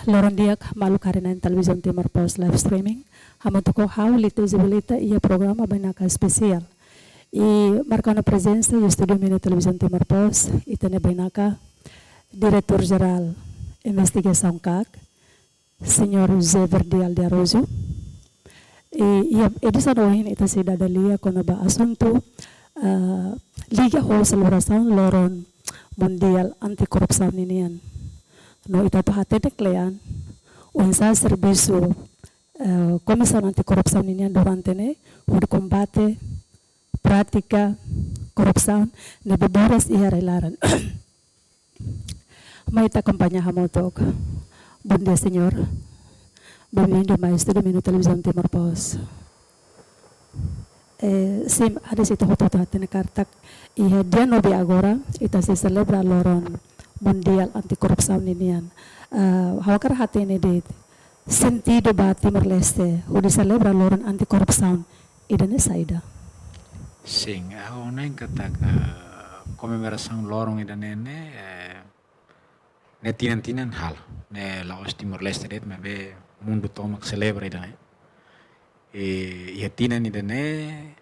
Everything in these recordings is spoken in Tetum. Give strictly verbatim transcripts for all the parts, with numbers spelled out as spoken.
Loron di'ak, maluk haree-na'in Televizaun Timor Post live streaming. Hamutuk ho ha'u, Lito Zibilita, iha programa Bainaka Espesiál. I marka ona prezensa iha estúdiu Mini Televizaun Timor Post, ita-nia bainaka, Diretór Jerál Investigasaun, KAK, Señór José Verdial de Araújo. I, iha edisaun ohin ita sei dada lia kona-ba asuntu, ah, liga ho selebrasaun Loron Mundiál Anti Korrupsaun ninian. No ita atu hatene kle'an oinsá servisu, eh, Komisaun Anti Korrupsaun ninian durante ne'e hodi kombate prátika korrupsaun ne'ebé buras iha rai-laran. Mai ita akompaña hamutuk. Bondia, señór. Benvindu mai estúdiu Mini Televizaun Timor Post. Eh, sin, ha'u hakarak ita hotu-hotu hatene katak iha dia nove agora ita sei selebra Loron Mundiál Anti Korrupsaun ninian. Eh, ha'u hakarak hatene de'it sentidu ba Timor-Leste hodi selebra Loron Anti Korrupsaun ida-ne'e saida? Sin, ha'u hanoin katak, eh, komemorasaun loron ida-ne'e ne'e, eh, ne'e tinan-tinan halo. Ne'e la'ós Timor-Leste de'it, maibé mundu tomak selebra ida-ne'e. I iha tinan ida-ne'e,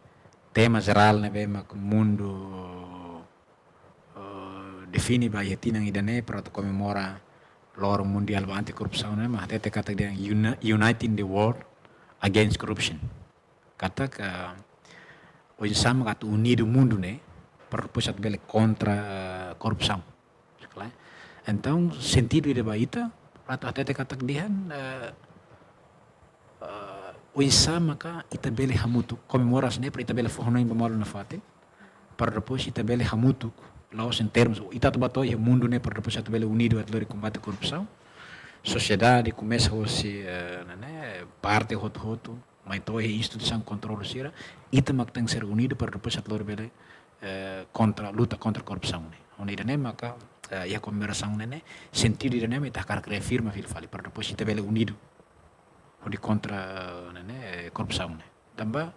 tema jerál ne'ebé mak mundu, eh, define ba iha tinan ida-ne'e para atu komemora Loron Mundiál ba Anti Korrupsaun ne'e, mak hatete katak dehan uni-, Uniting the World Against Corruption. Katak, eh, oinsá mak atu unidu mundu ne'e para depois atu bele kontra, eh, korrupsaun. Klaru? Entaun, sentidu ida ba ita, atu hatete katak dehan, eh, eh, oinsá maka ita bele hamutuk, komemora hanesan ne'e para ita bele fó hanoin ba malu nafatin, para depois ita bele hamutuk, la'ós em termos, ita atu bá to'o iha mundu ne'e para depois ita bele unidu atu lori kombate korrupsaun. Sosiedade komesa hosi, eh, ne'e, parte hotu-hotu, mai to'o iha instituisaun kontrolu sira, ita mak tenke ser unidu para depois atu lori bele, eh, kontra, luta kontra korrupsaun ne'e. Hodi ida-ne'e maka, eh, iha komemorasaun ne'e ne'e, sentidu ida-ne'e mak ita hakarak reafirma fila fali, para depois ita bele unidu hodi kontra, eh, ne'e ne'e, eh, korrupsaun ne'e. Tanba,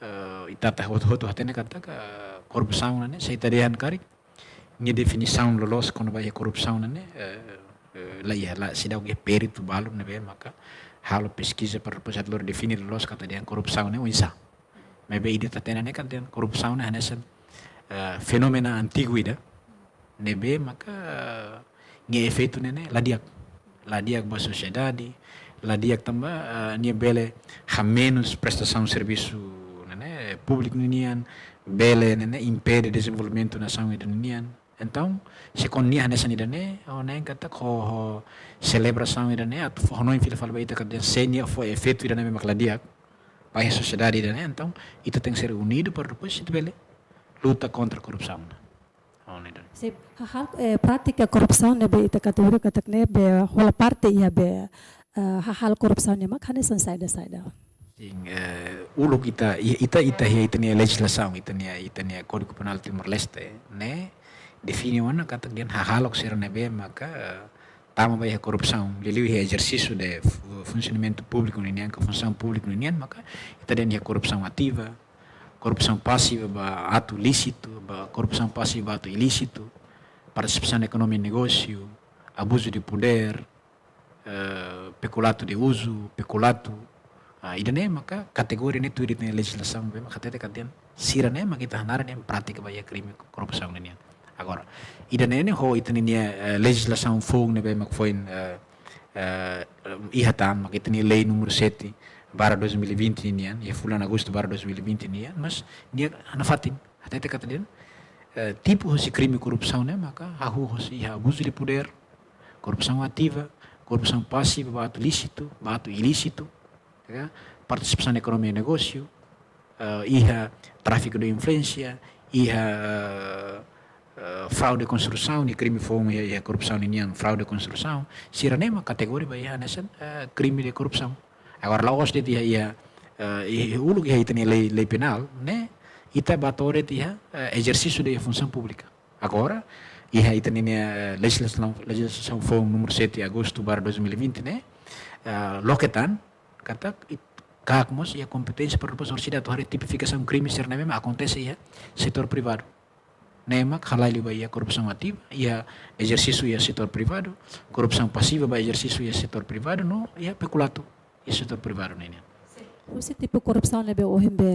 eh, ita atu hotu-hotu hatene katak, eh, korrupsaun ne'e ne'e, se ita dehan karik, nia definisaun loloos kona-ba iha korrupsaun ne'e ne'e, eh, eh, la iha, la, seidauk iha peritu balu ne'ebé maka halo peskiza para depois atu lori define loloos katak dehan korrupsaun ne'e oinsá. Maibé ida ita hatene ne'e katak dehan korrupsaun ne'e hanesan, eh, fenómenu antigu ida, ne'ebé maka, eh, nia efeitu ne'e ne'e la di'ak. La di'ak ba sosiedade, la di'ak tanba, eh, nia bele hamenus prestasaun servisu ne'e ne'e, públiku ninian, bele ne'e ne'e impede dezenvolvimentu nasaun ida ninian. Entaun, se kuandu nia hanesan ida-ne'e, ha'u hanoin katak ho, ho selebrasaun ida-ne'e, atu fó hanoin fila fali ba ita katak dehan se nia fó efeitu ida-ne'e mak la di'ak ba iha sosiedade ida-ne'e, entaun, ita tenke ser unidu para depois ita bele luta kontra korrupsaun. Ha'u hanoin ida-ne'e. Sin, hahal, eh, prátika korrupsaun ne'ebé ita kategoria katak ne'ebé hola parte iha be, eh, hahal korrupsaun ne'e mak hanesan saida-saida? Sin, eh, uluk ita, i-, ita, ita, ita, ita-nia lejizlasaun, ita-nia, ita-nia Kódigu Penál Timor-Leste, ne'e define ona katak dehan hahalok sira ne'ebé maka, eh, tama ba iha korrupsaun, liuliu iha ezersísiu de fu-, funsionamentu públiku ninian, ka funsaun públika ninian, maka ita dehan iha korrupsaun ativa, korrupsaun pasiva ba atu lísitu, ba korrupsaun pasiva ba atu ilísitu, partisipasaun ekonomia negósiu, abuzu de podér, eh, pekulatu de uzu, pekulatu. Ah, ida-ne'e maka kategoria ne'e tuir ita-nia lejizlasaun ne'ebé maka hatete katak dehan sira-ne'e maka ita hanaran dehan prátika ba iha krime korrupsaun ninian. Agora, ida-ne'e ne'e ho ita-nia, eh, lejizlasaun foun ne'ebé mak foin, eh, eh, iha tan, maka ita-nia lei númeru sete barra dois mil e vinte nian, iha fulan Agostu barra dois mil e vinte nian, mas nia nafatin hatete katak dehan, eh, tipu hosi krime korrupsaun ne'e maka hahú hosi iha abuzu de podér, korrupsaun ativa, korrupsaun pasiva ba atu lísitu, ba atu ilísitu, ya, partisipasaun ekonomia negósiu, eh, iha tráfiku de influénsia, iha, eh, eh, fraude konstrusaun, iha krime foun iha, iha korrupsaun ninian, fraude konstrusaun, sira-ne'e mak kategoria ba iha hanesan, eh, krime de korrupsaun. Agora, la'ós de'it iha, iha, eh, iha, iha uluk iha ita-nia lei, lei penál, ne'e, ita bá to'o de'it iha, eh, ezersísiu de funsaun públika. Agora, iha ita-nia, eh, lejizlasaun, lejizlasaun foun númeru sete Agostu barra dois mil e vinte ne'e, eh, loke tan, katak it-, KAK mós iha kompeténsia para depois orsida atu haree tipifikasaun krime sira ne'ebé mak akontese iha setór privadu. Ne'e mak halai liu ba iha korrupsaun ativa, iha ezersísiu iha setór privadu, korrupsaun pasiva ba ezersísiu iha setór privadu, no iha pekulatu iha setór privadu ninian. Husi tipu korrupsaun ne'ebé ohin be,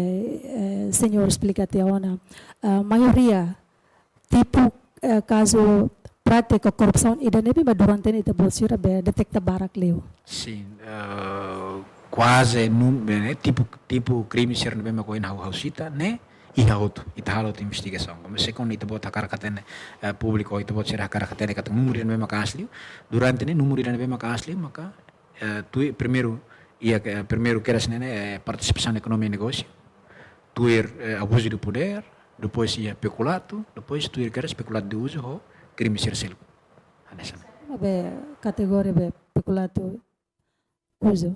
eh, señór esplika tiha ona, eh, maioria tipu, eh, kazu prátika korrupsaun ida ne'ebé mak durante ne'e ita-boot sira be deteta barak liu. Sin, eh, kuaze num-, eh, tipu, tipu krime sira ne'ebé mak ohin ha'u, ha'u sita ne'e iha hotu, ita halo hotu investigasaun. Komesa ho ita-boot hakarak hatene, eh, públiku, ita-boot sira hakarak hatene katak númeru ida ne'ebé mak aas liu, durante ne'e númeru ida ne'ebé mak aas liu maka, eh, tuir primeiru, iha ke, primeiru kedas ne'e, eh, partisipasaun ekonomia negósiu, tuir, eh, abuzu de podér, depois iha pekulatu, depois tuir kedas pekulatu de uzu ho krime sira seluk. Hanesan ne'e. Be kategoria be pekulatu uzu.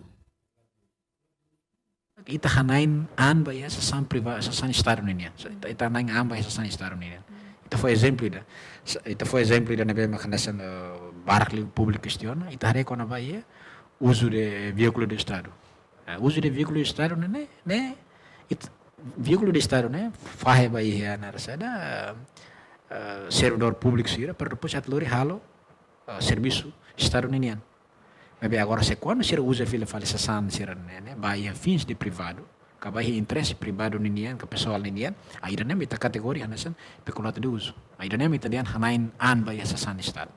Ita hanain an ba iha sasán priva-, sasán Estadu ninian. Ita, ita hanain an ba iha sasán Estadu ninian. Ita fó ezemplu ida. Sa-, ita fó ezemplu ida ne'ebé mak hanesan, eh, barak liu públiku kestiona. Ita haree kona-ba iha uzu de veíkulu de Estadu. Eh, uzu de veíkulu de Estadu ne'e, ne'e, ne'e, it-, veíkulu de Estadu ne'e fahe ba iha naran saida, eh, servidór públiku sira, para depois atu lori halo, eh, servisu Estadu ninian. Maibé agora se kuandu sira uza fila fali sasán sira ne'e, ne'e, ba iha fins de privadu, ka ba iha interese privadu ninian, ka pesoál ninian, ah, ida-ne'e mak ita kategoria hanesan pekulatu de uzu. Ah, ida-ne'e mak ita dehan hanain an ba iha sasán Estadu.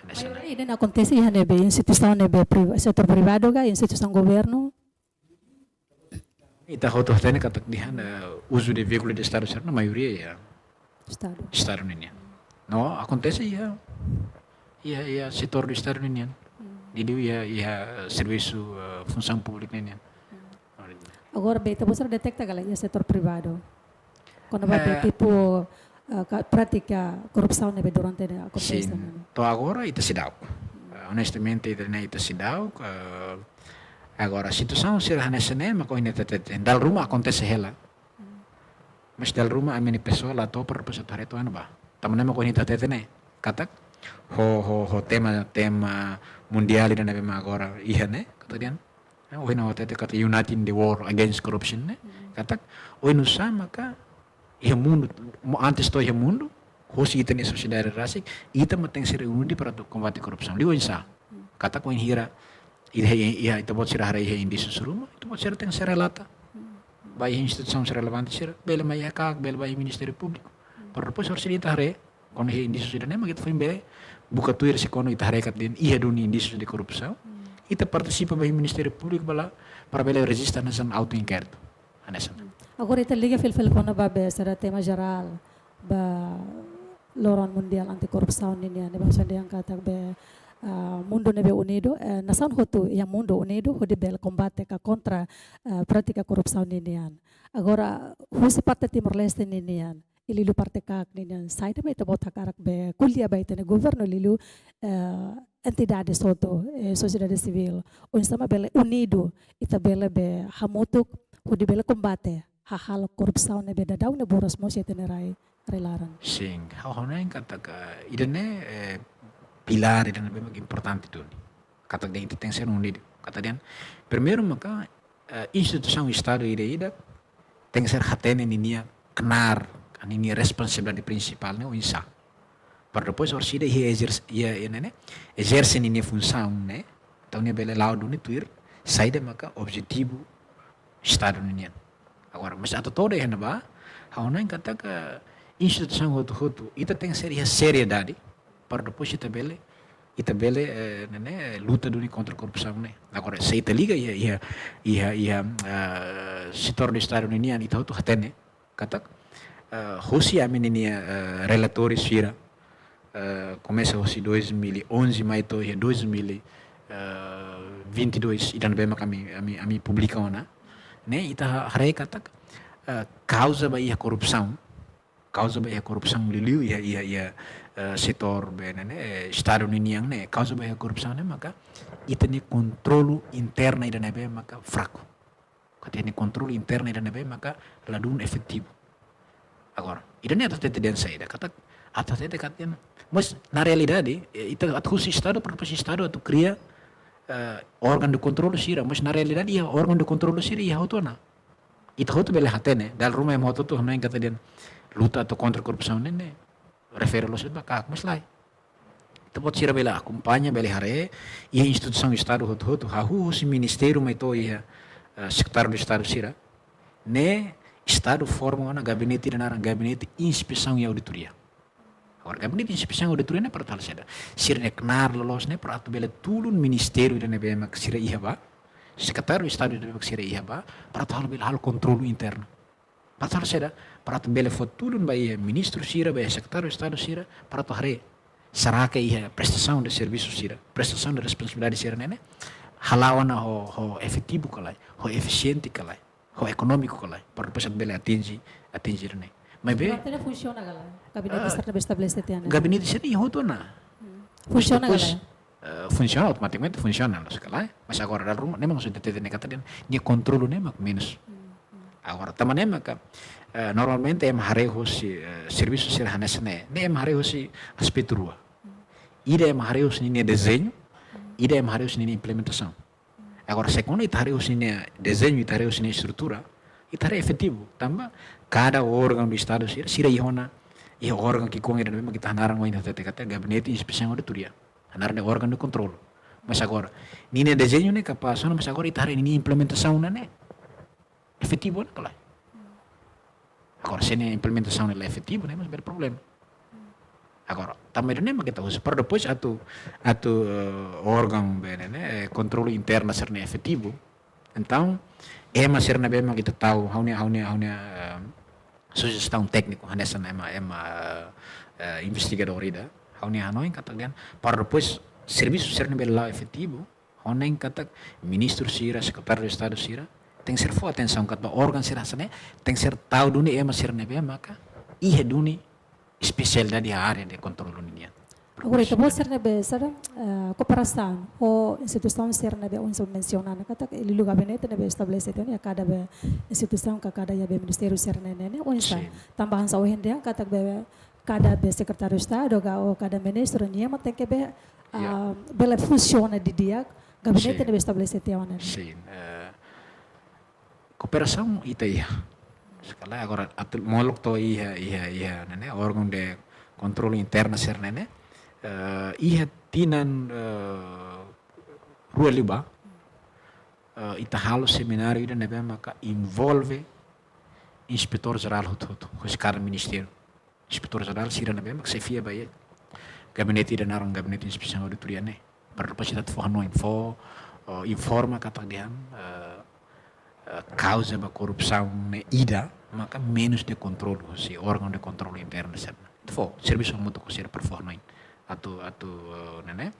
Hanesan ne'e. Maioria ida-ne'e akontese iha ne'ebé, instituisaun ne'ebé priva-, setór privadu ka instituisaun governu? Ita hotu hatene katak dehan, eh, uzu de veíkulu de Estadu sira-ne'e maioria iha Estadu. Estadu ninian. No, akontese iha, iha, iha setór do Estadu ninian. Hmm. Liuliu iha, iha servisu, eh, funsaun públika ninian. Hmm. Agora be ita-boot sira deteta ka lae iha setór privadu? Kona-ba be, eh, tipu, eh, ka-, prátika korrupsaun ne'ebé durante ne'e akontese? Sin, ne'e. To'o agora ita seidauk. Eh, onestamente ita ne'e ita seidauk, eh, agora situasaun sira hanesan ne'e mak ohin ita hateten. Dala ruma akontese hela. Mas dala ruma ami-nia pesoál la to'o para depois atu haree to'o iha ne'ebá. Tanba ne'e mak ohin ita hateten ne'e. Katak ho, ho, ho tema, tema mundiál ida ne'ebé mak agora iha ne'e, katak dehan, eh, ohin ha'u hatete katak Uniting the World Against Corruption ne'e. Hmm. Katak oinsá maka iha mundu, mo-, antes to'o iha mundu, hosi ita-nia sosiedade rasik, ita mak tenke ser uni para atu kombate korrupsaun. Liu oinsá. Hmm. Katak oinsá ita, ita, ita-boot sira haree iha indísiu ruma, ita-boot sira tenke ser relata. Hmm. Ba iha instituisaun relevante sira, bele mai iha KAK, bele ba iha Ministériu Públiku. Hmm. Para depois orsida ita haree, kuandu iha indísiu ida-ne'e, mak ita foin bele buka tuir se kuandu ita haree katak dehan iha duni indísius de korrupsaun. Hmm. Ita partisipa ba iha Ministériu Públiku ba la, para bele rejista hanesan auto-inkéritu. Hanesan ne'e. Hmm. Agora ita liga fila fali kona-ba be saida tema jerál ba loron mundiál anti-korrupsaun ninian, ne'ebé hanesan dehan katak be, ah, mundu ne'ebé unidu, eh, nasaun hotu iha mundu unidu, hodi bele kombate ka kontra, eh, prátika korrupsaun ninian. Agora, husi parte Timor-Leste ninian, i liuliu parte KAK ninian, saida mak ita-boot hakarak be ko'alia ba ita-nia governu liuliu, eh, entidade hotu, eh, sosiedade sivíl. Oinsá mak bele unidu, ita bele be hamutuk, hodi bele kombate hahalok korrupsaun ne'ebé daudaun ne'e buras mós iha ita-nia rai, rai laran. Sin, ha'u hanoin katak ida-ne'e, eh, pilár ida ne'ebé mak importante duni. Katak dehan ita tenke ser unidu. Katak dehan, primeiru maka, eh, instituisaun Estadu ida-idak tenke ser hatene ninia knaar, ninia responsabilidade prinsipál ne'e oinsá. Para depois orsida iha ezerse, iha, iha ne'e, ezerse ninia funsaun ne'e, entaun nia bele la'o duni tuir saida maka objetivu Estadu ninian. Agora, mas atu to'o iha ne'ebá, ha'u hanoin katak instituisaun hotu-hotu, ita tenke ser iha seriedade, para depois ita bele, ita bele, eh, ne'e, ne'e, luta duni kontra korrupsaun ne'e. Agora, se ita liga iha, iha, iha, iha, eh, setór do Estadu ninian, ita hotu hatene katak, eh, hosi ami-nia, eh, relatóriu sira, eh, komesa hosi dois mil e onze mai to'o iha dois mil e vinte e dois, ida ne'ebé mak ami, ami, ami publika ona. Ne'e, ita ha-, haree katak, eh, kauza ba iha korrupsaun, kauza ba iha korrupsaun liuliu iha, iha, iha, eh, setór be ne'e, ne'e, eh, Estadu ninian ne'e, kauza ba iha korrupsaun ne'e maka ita-nia kontrolu interna ida ne'ebé maka fraku. Katak ita-nia kontrolu interna ida ne'ebé maka ladún efetivu. Agora, ida-ne'e atu hatete dehan saida, katak atu hatete katak dehan, mas na realidade, eh, ita atu husi Estadu, para husi Estadu atu kria, eh, órgaun de kontrolu sira, mas na realidade iha órgaun de kontrolu sira iha hotu ona. Ita hotu bele hatene, dala ruma ema hotu-hotu hanoin katak dehan luta atu kontra korrupsaun ne'e, ne'e refere loos ba KAK, mas lae. Ita-boot sira bele akompaña, bele haree, iha instituisaun Estadu hotu-hotu, hahú husi ministériu mai to'o iha, eh, sekretáriu Estadu sira. Ne'e Estadu forma ona gabinete ida naran Gabinete Inspesaun i Auditoria. Agora, Gabinete Inspesaun i Auditoria ne'e para atu halo saida? Sira-nia knaar loloos ne'e para atu bele tulun ministériu ida ne'ebé mak sira iha ba, sekretáriu Estadu ida ne'ebé mak sira iha ba, para atu halo bele halo kontrolu internu. Para atu halo saida? Para atu bele fó tulun ba iha ministru sira, ba iha sekretáriu Estadu sira, para atu haree será que iha prestasaun de servisu sira, prestasaun de responsabilidade sira ne'e ne'e hala'o ona ho, ho efetivu ka lae, ho efisiente ka lae, ho ekonómiku ka lae, para depois atu bele atinje, atinje ne'e. Maibé, durante ne'e funsiona ka lae? Gabinete, ah, sira ne'ebé estabelese tiha ne'e, gabinete sira-ne'e hotu ona. Hmm. Mas funsiona ka lae? Depois, eh, funsiona, automatikamente funsiona, loos ka lae. Mas agora, dala ruma, ne'e mak ha'u hatete ne'e katak nia kontrolu ne'e mak menus. Hmm, hmm. Agora, tanba ne'e maka, eh, normalmente ema haree hosi, eh, servisu sira hanesan ne'e, ne'e ema haree hosi aspetu rua. Hmm. Ida ema haree hosi ninia dezeñu, hmm, ida ema haree hosi ninia implementasaun. Agora, se kuandu ita haree hosi ninia dezeñu, ita haree hosi ninia estrutura, ita haree efetivu. Tanba kada órgaun do Estadu sira, sira iha ona, iha órgaun ki'ikoan ida ne'ebé mak ita hanaran ohin ita hatete katak Gabinete Inspesaun i Auditoria. Hanaran de'it órgaun de kontrolu. Mas agora, ninia dezeñu ne'e kapás ona, mas agora ita haree ninia implementasaun ne'e efetivu ona ka lae. Agora, se ninia implementasaun ne'e la efetivu, ne'e mós bele problema. Agora, tanba ida-ne'e mak ita husu para depois atu, atu, eh, órgaun be ne'e, eh, kontrolu internu sira-ne'e efetivu. Entaun, ema sira ne'ebé mak ita tau, ha'u-nia, ha'u-nia, ha'u-nia, eh, sujestaun tékniku, hanesan ema, ema, eh, investigadór ida, ha'u-nia hanoin katak dehan, para depois servisu sira-ne'e bele la'o efetivu, ha'u hanoin katak ministru sira, sekretáriu Estadu sira, tenke ser fó atensaun katak ba órgaun sira hanesan ne'e, tenke ser tau duni ema sira ne'ebé maka iha duni espesialidade iha área de kontrolu ninian. Agora, ita-boot sira ne'ebé sira, eh, kooperasaun ho instituisaun sira ne'ebé oinsá mensiona ona katak liuliu gabinete ne'ebé estabelese tiha ona, iha kada be instituisaun ka kada iha be ministériu sira-ne'e ne'e, oinsá? Sin. Tanba hanesan ohin dehan katak be kada be sekretáriu Estadu ka, ou kada ministru, nia mak tenke be, ya, ah, bele funsiona didi'ak gabinete, sin, ne'ebé estabelese tiha ona ne'e. Sin, eh, kooperasaun ita iha. Loos ka lae, agora atu molok to'o iha, iha, iha, ne'e ne'e, órgaun de kontrolu internu sira-ne'e ne'e, eh, iha tinan, eh, rua liubá, eh, ita halo semináriu ida ne'ebé maka envolve inspetór jerál hotu-hotu, hosi kada ministériu. Inspetór jerál sira ne'ebé mak xefia ba iha gabinete ida naran Gabinete Inspesaun i Auditoria ne'e. Para depois ita atu fó hanoin, fó, eh, informa katak dehan, eh, eh, kauza ba korrupsaun ne'e ida maka menus de kontrolu, hosi órgaun de kontrolu internu sira-ne'e. Atu fó, servisu hamutuk ho sira para fó hanoin. Atu, atu, eh, ne'e ne'e,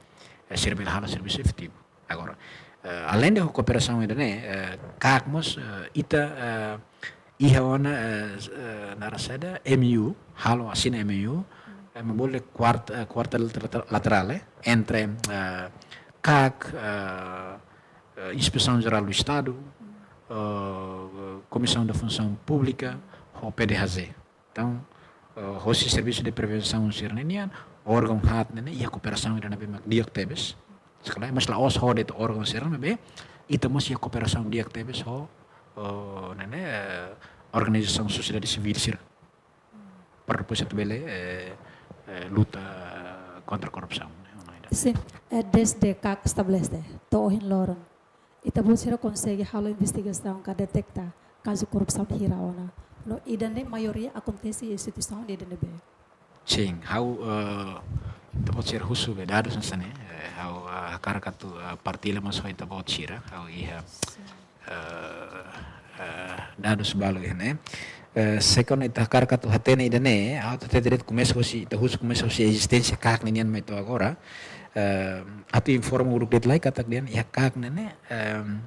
eh, sira bele halo servisu efetivu. Agora, eh, além de kooperasaun ida-ne'e, eh, KAK mós, eh, ita, eh, iha ona, eh, s-, eh, naran saida, M U, halo asina M U, eh, ema bolu kuart-, eh, kuarta laterál, eh, entre, eh, KAK, eh, eh, Inspesaun Jerál do Estadu, eh, Komisaun da Funsaun Públika, ho P D H Z. Entaun, eh, hosi servisu de prevensaun sira-ne'e nian, órgaun haat ne'e ne'e iha kooperasaun ida ne'ebé mak di'ak tebes. Loos ka lae, mas la'ós ho de'it órgaun sira ne'ebé, ita mós iha kooperasaun di'ak tebes ho, eh, ne'e ne'e, eh, organizasaun sosiedade sivíl sira. Para depois atu bele, eh, eh, luta kontra korrupsaun, ne'e, ne'e. Sin, eh, desde KAK estabelese to'o ohin loron, ita-boot sira konsege halo investigasaun ka deteta kazu korrupsaun hira ona? No ida-ne'e maioria akontese iha instituisaun ida ne'ebé? Sin, ha'u, eh, ita-boot sira husu be dadus hanesan ne'e, eh, ha'u, eh, hakarak atu, eh, partilla mós ho ita-boot sira, ha'u iha, eh, eh, dadus balu iha ne'e. Eh, se kuandu ita hakarak atu hatene ida-ne'e, ha'u atu hatete de'it komesa hosi, ita husu komesa hosi ezisténsia KAK ninian mai to'o agora. Eh, atu informa uluk de'it lai katak dehan iha KAK ne'e ne'e, em,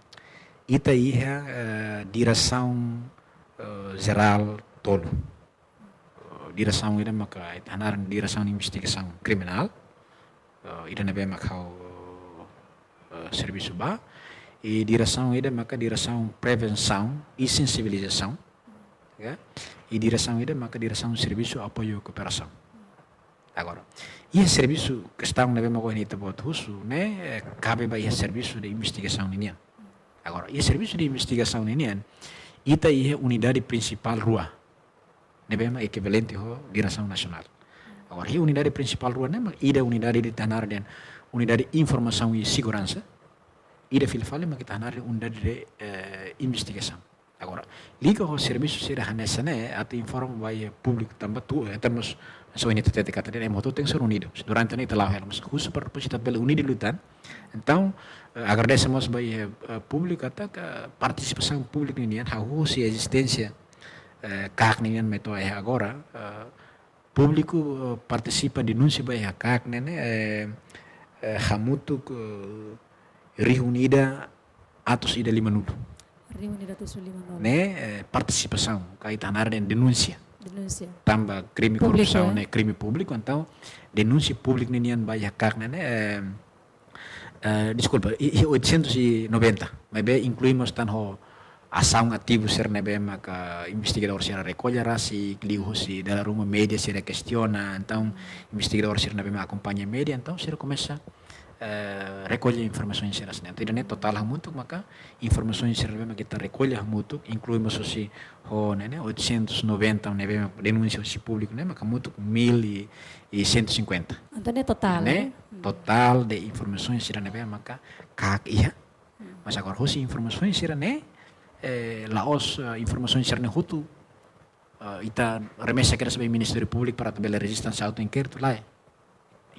ita iha, eh, diresaun, eh, jerál tolu. Eh, diresaun ida maka ita hanaran Diresaun Investigasaun Kriminál, eh, ida ne'ebé maka ha'u, eh, servisu ba. I diresaun ida maka Diresaun Prevensaun i Sensibilizasaun, ya. I diresaun ida maka Diresaun Servisu Apoiu Kooperasaun. Agora, iha servisu, kestaun ne'ebé mak ohin ita-boot husu ne'e, eh, kabe ba iha servisu de investigasaun ninian. Agora, iha servisu de investigasaun ninian, ita iha unidade prinsipál rua ne'ebé mak ekivalente ho diresaun nasionál. Agora, iha unidade prinsipál rua ne'e, mak ida unidade ita hanaran dehan unidade informasaun i seguransa, ida fila fali mak ita hanaran dehan unidade de, eh, investigasaun. Agora, liga ho servisu sira hanesan ne'e, atu informa ba iha públiku tanba atu, eh, termos so ini tete kata dehan ema hotu tenke ser unidu. Durante ne'e ita la'o hela, mas husu para depois ita bele unidu liután. Entaun, eh, agradese mós ba iha, eh, públiku katak partisipasaun públiku ninian, hahú husi ezisténsia, eh, KAK ninian mai to'o iha agora, eh, públiku, eh, partisipa denúnsia ba iha KAK ne'e, eh, eh, hamutuk, eh, rihun ida atus ida limanulu. Rihun ida atus ida limanulu. Ne'e, eh, partisipasaun, ka ita hanaran dehan denúnsia. Denúnsia. Tanba krime korrupsaun, eh, ne'e krime públiku, entaun denúnsia públiku ninian ba iha KAK ne'e, eh, eh, deskulpa, i, i oitocentos e noventa. Maibé inklui mós tan ho asaun ativu sira ne'ebé maka investigadór sira rekolla rasik, liuhusi dala ruma média sira kestiona, entaun investigadór sira ne'ebé maka akompaña média, entaun sira komesa, eh, rekolla informasaun sira hanesan ne'e. Entaun ida-ne'e totál hamutuk maka informasaun sira ne'ebé maka ita rekolla hamutuk, inklui mós husi ho ne'e, ne'e, oitocentos e noventa ne'ebé maka denúnsia husi públiku ne'e, maka hamutuk mil e cento e cinquenta. Entaun ne'e totál, ne'e, eh? Totál de informasaun sira ne'ebé maka KAK iha. Mas agora, husi informasaun sira-ne'e, eh, la'ós, eh, informasaun sira-ne'e hotu, eh, ita remesa kedas ba Ministériu Públiku para atu bele rejista hanesan auto inkéritu, lae.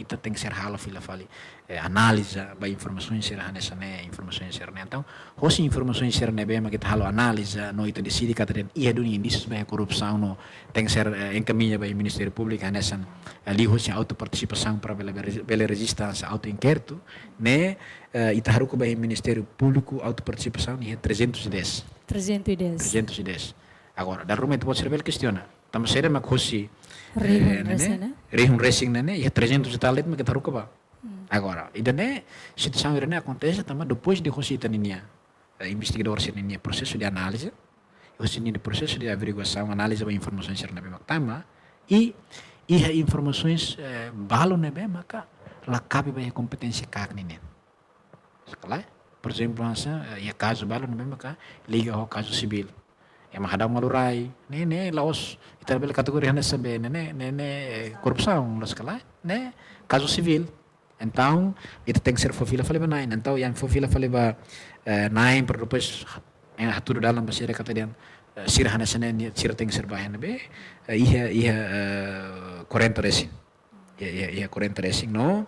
Ita tenke ser halo fila fali, eh, analiza ba informasaun sira hanesan ne'e, informasaun sira-ne'e. Entaun, husi informasaun sira ne'ebé mak ita halo analiza, no ita deside katak dehan iha duni indísius ba korrupsaun no tenke ser, eh, enkamiña ba Ministériu Públiku hanesan, eh, liuhusi auto partisipasaun para bele, bele, bele rejista hanesan auto inkéritu, ne'e, eh, ita haruka ba iha Ministériu Públiku auto partisipasaun iha trezentos e dez. Trezentos e dez. Trezentos e dez. Agora, dala ruma ita-boot sira bele kestiona. Tanba saida mak husi, rihun, eh, ne'e, resin, ne'e, rihun resin ne'e, iha trezentos e tal de'it mak ita haruka ba. Hmm. Agora, ida-ne'e, situasaun ida-ne'e akontese tanba depois de husi ita-ninia, eh, investigadór sira-ninia prosesu de analiza, husi ninia prosesu de averiguasaun, analiza ba informasaun sira ne'ebé mak tama, i iha informasaun, eh, balu ne'ebé maka la kabe ba iha kompeténsia KAK ninian. Sekali, por ezemplu, hanesan, eh, iha kazu balu ne'ebé maka liga ho kazu sivíl. Ema hadau malu rai, ne'e, ne'e la'ós ita bele kategoria hanesan be, ne'e, ne'e, ne'e, ne'e, eh, korrupsaun, loos ka lae, ne'e kazu sivíl. Entaun, ita tenke ser fó fila fali ba na'in. Entaun, iha fó fila fali ba, eh, na'in, para depois, eh, hatudu dalan ba sira katak dehan, eh, sira hanesan ne'e, sira tenke ser ba iha ne'ebé, eh, iha, iha, eh, kuarenta resin. Iha, iha, iha kuarenta resin, no?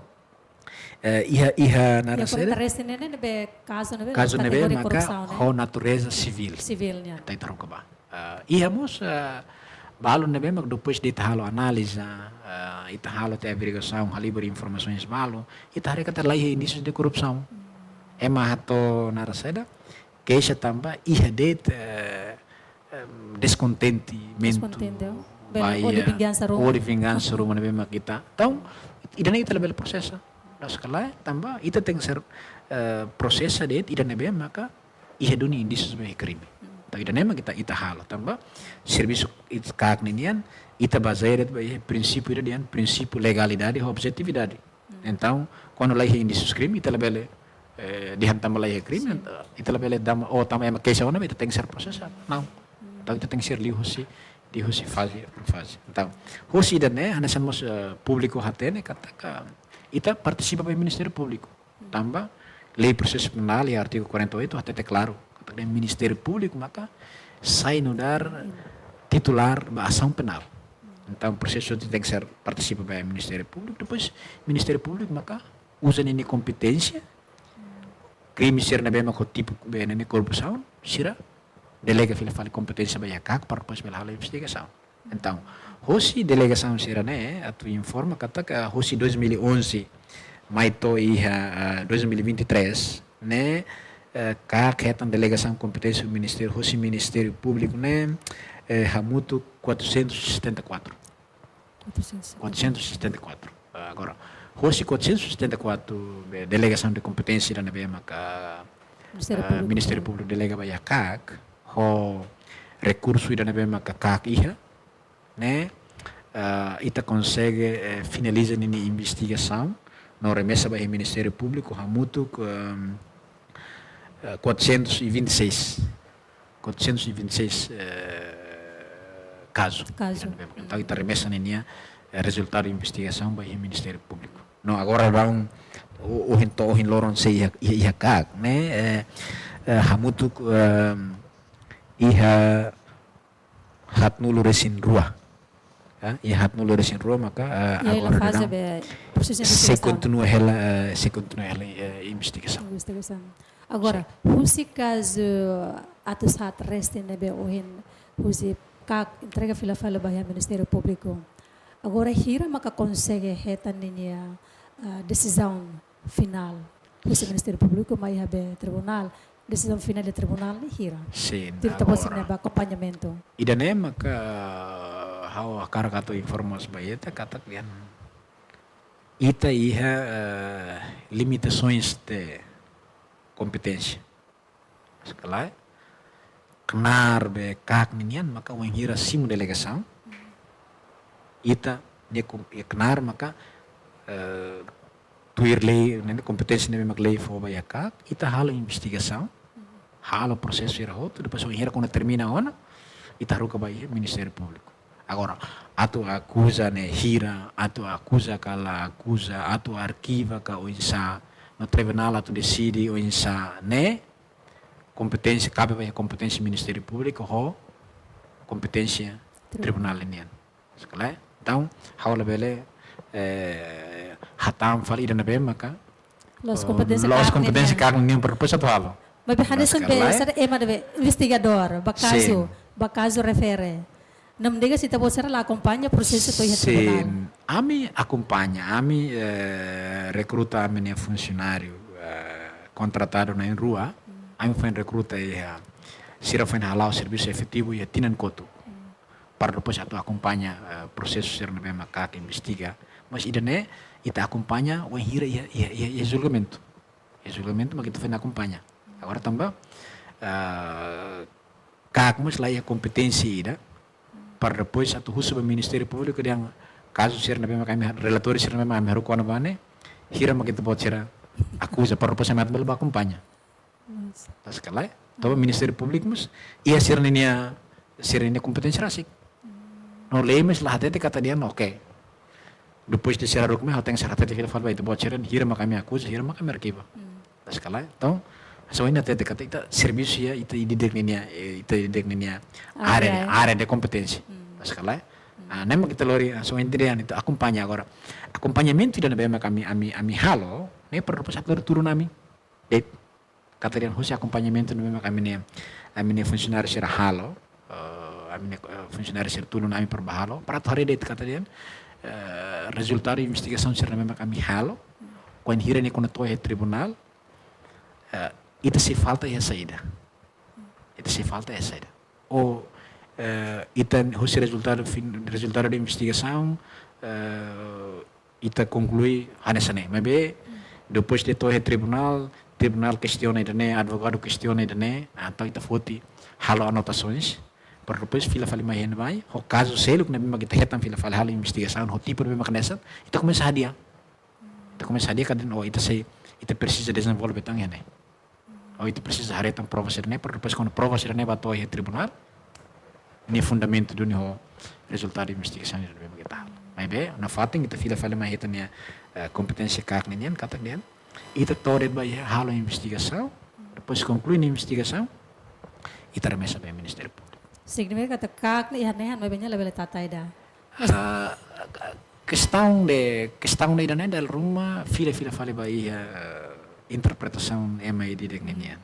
Eh, iha, iha, iha naran saida? Kuarenta resin ne'e, ne'ebé kazu ne'ebé, kazu ne'ebé kategoria maka korrupsaun, ne'e? Ho natureza sivíl. Sivíl, ya. Ita, ita haruka ba. Ah, iha mós, ah, balu ne'ebé mak depois de ita halo analiza, ah, ita halo tiha averiguasaun, halibur informasaun balu, ita haree katak la iha indísius de korrupsaun. Hmm. Ema hato'o naran saida, keixa tanba iha de'it, eh, em, deskontentimentu. Deskontente, oh. Bele, ba ódiu, iha vingansa ruma. Ódiu vingansa ruma ne'ebé mak ita. Entaun, ida-ne'e ita labele prosesa. Loos ka lae, tanba ita tenke ser, eh, prosesa de'it ida ne'ebé maka iha duni indísius ba iha krime. Entaun, ida-ne'e mak ita, ita halo, tanba servisu ita KAK ninian, ita bazeia de'it ba iha prinsípiu ida dehan prinsípiu legalidade ho objetividade. Hmm. Entaun, kuandu la iha indísius krime, ita labele, eh, dehan tanba la iha krime, sin, ita labele dehan, oh, tanba ema keixa ona, ita tenke ser prosesa. Não. Hmm. Entaun, ita tenke ser liuhusi, liuhusi faze por faze. Entaun, husi ida-ne'e, hanesan mós, eh, públiku hatene, katak ita partisipa ba Ministériu Públiku. Tanba Lei Prosesu Penál iha artigu kuarenta e oito hatete klaru katak Ministériu Públiku maka sai nu'udar titulár ba asaun penál. Entaun, prosesu tenke ser partisipa ba Ministériu Públiku, depois Ministériu Públiku maka uza ninia kompeténsia, krime sira ne'ebé mak ho tipu be ne'e korrupsaun, sira delega fila fali kompeténsia ba iha KAK para depois bele halo investigasaun. Entaun, husi delegasaun sira-ne'e, atu informa katak husi dois mil e onze mai to'o iha, ah, dois mil e vinte e três ne'e, eh, KAK hetan delegasaun kompeténsia Ministériu, husi Ministériu Públiku ne'e, eh, hamutuk quatrocentos e setenta e quatro. Quatrocentos e setenta. Quatrocentos e setenta e quatro. Ah, agora, husi quatrocentos e setenta e quatro be delegasaun de kompeténsia ida ne'ebé maka, Ministériu, ah, Públiku, Ministériu Públiku delega ba iha KAK, ho rekursu ida ne'ebé maka KAK iha, ne'e, ah, ita konsege, eh, finaliza ninia investigasaun, no remesa ba iha Ministériu Públiku hamutuk, ehm, eh, quatrocentos e vinte e seis. Quatrocentos e vinte e seis, eh, kazu. Kazu. Entaun, ita remesa ninia, eh, rezultadu investigasaun ba iha Ministériu Públiku. No agora daudaun, o-, ohin to'o ohin loron sei iha, iha, iha KAK, ne'e, eh, eh, hamutuk, ehm, iha haatnulu-resin-rua. Ya, iha haatnulu-resin-rua maka, eh, Iha agora faze daudaun be prosesu sei investigasaun. Kontinua hela, eh, sei kontinua hela, eh, investigasaun. Investigasaun. Agora, sin, husi kazu atus haat resin ne'ebé ohin husi KAK entrega fila fali ba iha Ministériu Públiku. Agora hira maka konsege hetan ninia, ah, desizaun finál husi Ministériu Públiku mai iha be tribunál. Desizaun finál de tribunál ne'e hira. Sin, tuir ita-boot sira-nia akompañamentu. Ida-ne'e maka ha'u hakarak atu informa ba ita katak dehan ita iha, eh, limitasaun de kompeténsia. Sekali, knaar be KAK ninian maka wainhira simu delegasaun. Ita-nia kom-, iha knaar maka, eh, tuir lei, ne'e kompeténsia ne'ebé mak lei fó ba iha KAK, ita halo investigasaun, halo prosesu sira hotu, depois wainhira kuandu termina ona, ita haruka ba iha Ministériu Públiku. Agora, atu akuza ne'e hira, atu akuza ka la akuza, atu arkiva ka oinsá, no tribunál atu deside oinsá ne'e, kompeténsia, kabe ba iha kompeténsia Ministériu Públiku ho kompeténsia tribunál nian. Sekali, entaun, ha'u labele, eh, hatán fali ida ne'ebé maka la'ós, eh, kompeténsia la'ós KAK kompeténsia nian. KAK nian para depois atu halo. Maibé hanesan be, sekali, sira ema ne'ebé investigadór, ba kazu, sin, ba kazu refere. Ne'e maka ita-boot sira la akompaña prosesu to'o iha, sin, tribunál. Ami akompaña, ami, eh, rekruta ami-nia funsionáriu, eh, kontratadu na'in-rua, ami foin rekruta iha, sira foin hala'o servisu efetivu iha tinan kotuk. Para depois atu akompaña, eh, prosesu sira ne'ebé mak KAK investiga. Mas ida-ne'e, ita akompaña wainhira iha, iha, iha, iha julgamentu. Iha julgamentu mak ita foin akompaña. Agora tanba, eh, KAK mós la iha kompeténsia ida para depois atu husu ba Ministériu Públiku dehan kazu sira ne'ebé mak ami, relatóriu sira ne'ebé mak ami haruka ona ba ne'e, hira mak ita-boot sira akuza para depois ami atu bele ba akompaña. Yes. Sekali, tanba Ministériu Públiku mós iha sira-ninia, sira-ninia kompeténsia rasik. No lei mós la hatete katak dehan, oke. Depois de sira haruka mai, ha'u tenke hatete fila fali ba ita-boot sira, hira mak ami akuza, hira mak ami arkiva. Hmm. Sekali, entaun, só ainda hatete katak ita servisu iha ita ida-idak ninia, eh, ita ida-idak ninia área, área, área de kompeténsia. Hmm. Sekali. Hmm. Ah, ne'e mak ita lori, ah, só ainda dehan ita akompaña agora. Akompañamentu ida ne'ebé mak ami, ami, ami halo, ne'e para depois atu lori tulun ami. De'it, katak dehan husi akompañamentu ne'ebé mak ami-nia, ami-nia funsionáriu sira halo, eh, ami-nia, eh, funsionáriu sira tulun ami para bá halo, para atu haree de'it katak dehan, eh, rezultadu investigasaun sira ne'ebé mak ami halo, wainhira ne'e kuandu to'o iha tribunál, eh, ita sei falta iha saida. Ita sei falta iha saida. Ou, eh, ita husi rezultadu fin-, rezultadu de investigasaun, eh, ita konklui hanesan ne'e. Maibé, depois de to'o iha tribunál, tribunál kestiona ida-ne'e, advogadu kestiona ida-ne'e, entaun ita foti halo anotasoens, para depois fila fali mai iha ne'ebá, ho kazu seluk ne'ebé mak ita hetan fila fali halo investigasaun, ho tipu ne'ebé mak hanesan, ita komesa hadi'a. Ita komesa hadi'a katak, oh, ita sei, ita presiza dezenvolve tan iha ne'e. Ou ita presiza haree tan prova sira-ne'e, para depois kuandu prova sira-ne'e bá to'o iha tribunál, nia fundamentu duni ho rezultadu investigasaun ne'ebé mak ita halo. Maibé, nafatin ita fila fali mai ita-nia, eh, kompeténsia KAK ninian, katak dehan, ita to'o de'it ba iha halo investigasaun, depois konklui nia investigasaun, ita remesa ba Ministériu Públiku. Signifika katak KAK ne'e iha nehan, maibé nia labele tata ida. Ah, kestaun de, kestaun de ida-ne'e dala ruma fila, fila fali ba iha, eh, interpretasaun ema ida-idak ninian.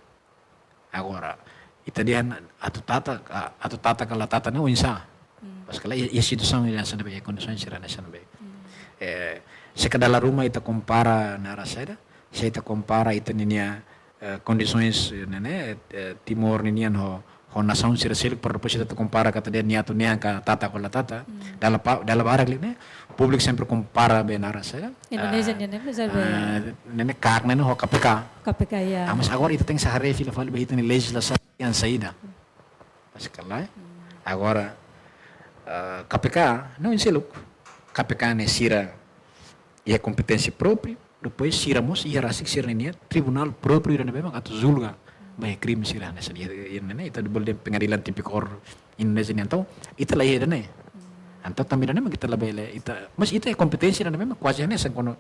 Agora, ita dehan atu tata, a-, atu tata ka la tata ne'e oinsá. Hmm. Pas kala iha, iha situasaun ida hanesan ne'ebé, iha kondisaun sira hanesan ne'ebé. Hmm. Eh, se ka dala ruma ita kompara naran saida, se ita kompara ita ninia, eh, kondisoens, eh, ne'e, eh, Timor ninian ho, ho nasaun sira seluk, para depois ita atu kompara katak dehan nia atu nehan ka tata ka la tata. Hmm. Dala pa-, dala barak liu ne'e, públiku sempre kompara be naran saida. Indonézia, ah, nian ne'e, misalnya. Ah, ne'e, ne'e KAK ne'e ho KPK. KPK, ya. Ah, mas agora ita tenke haree fila fali ba ita-nia lejizlasaun hanesan saida. Pas kala. Hmm. Agora, ah, KPK, ne'e oin seluk. KPK ne'e sira iha kompeténsia própriu, depois sira mós iha rasik sira-ninia tribunál própriu ida ne'ebé mak atu julga ba iha krime sira hanesan ne'e, iha, iha ne'e, ita bolu dehan pengadilan tipikór Indonézia nian, entaun ita la iha ida-ne'e. Entaun tanba ida-ne'e mak ita labele, ita, mas ita-nia kompeténsia ida-ne'e mak kuaze hanesan kuandu,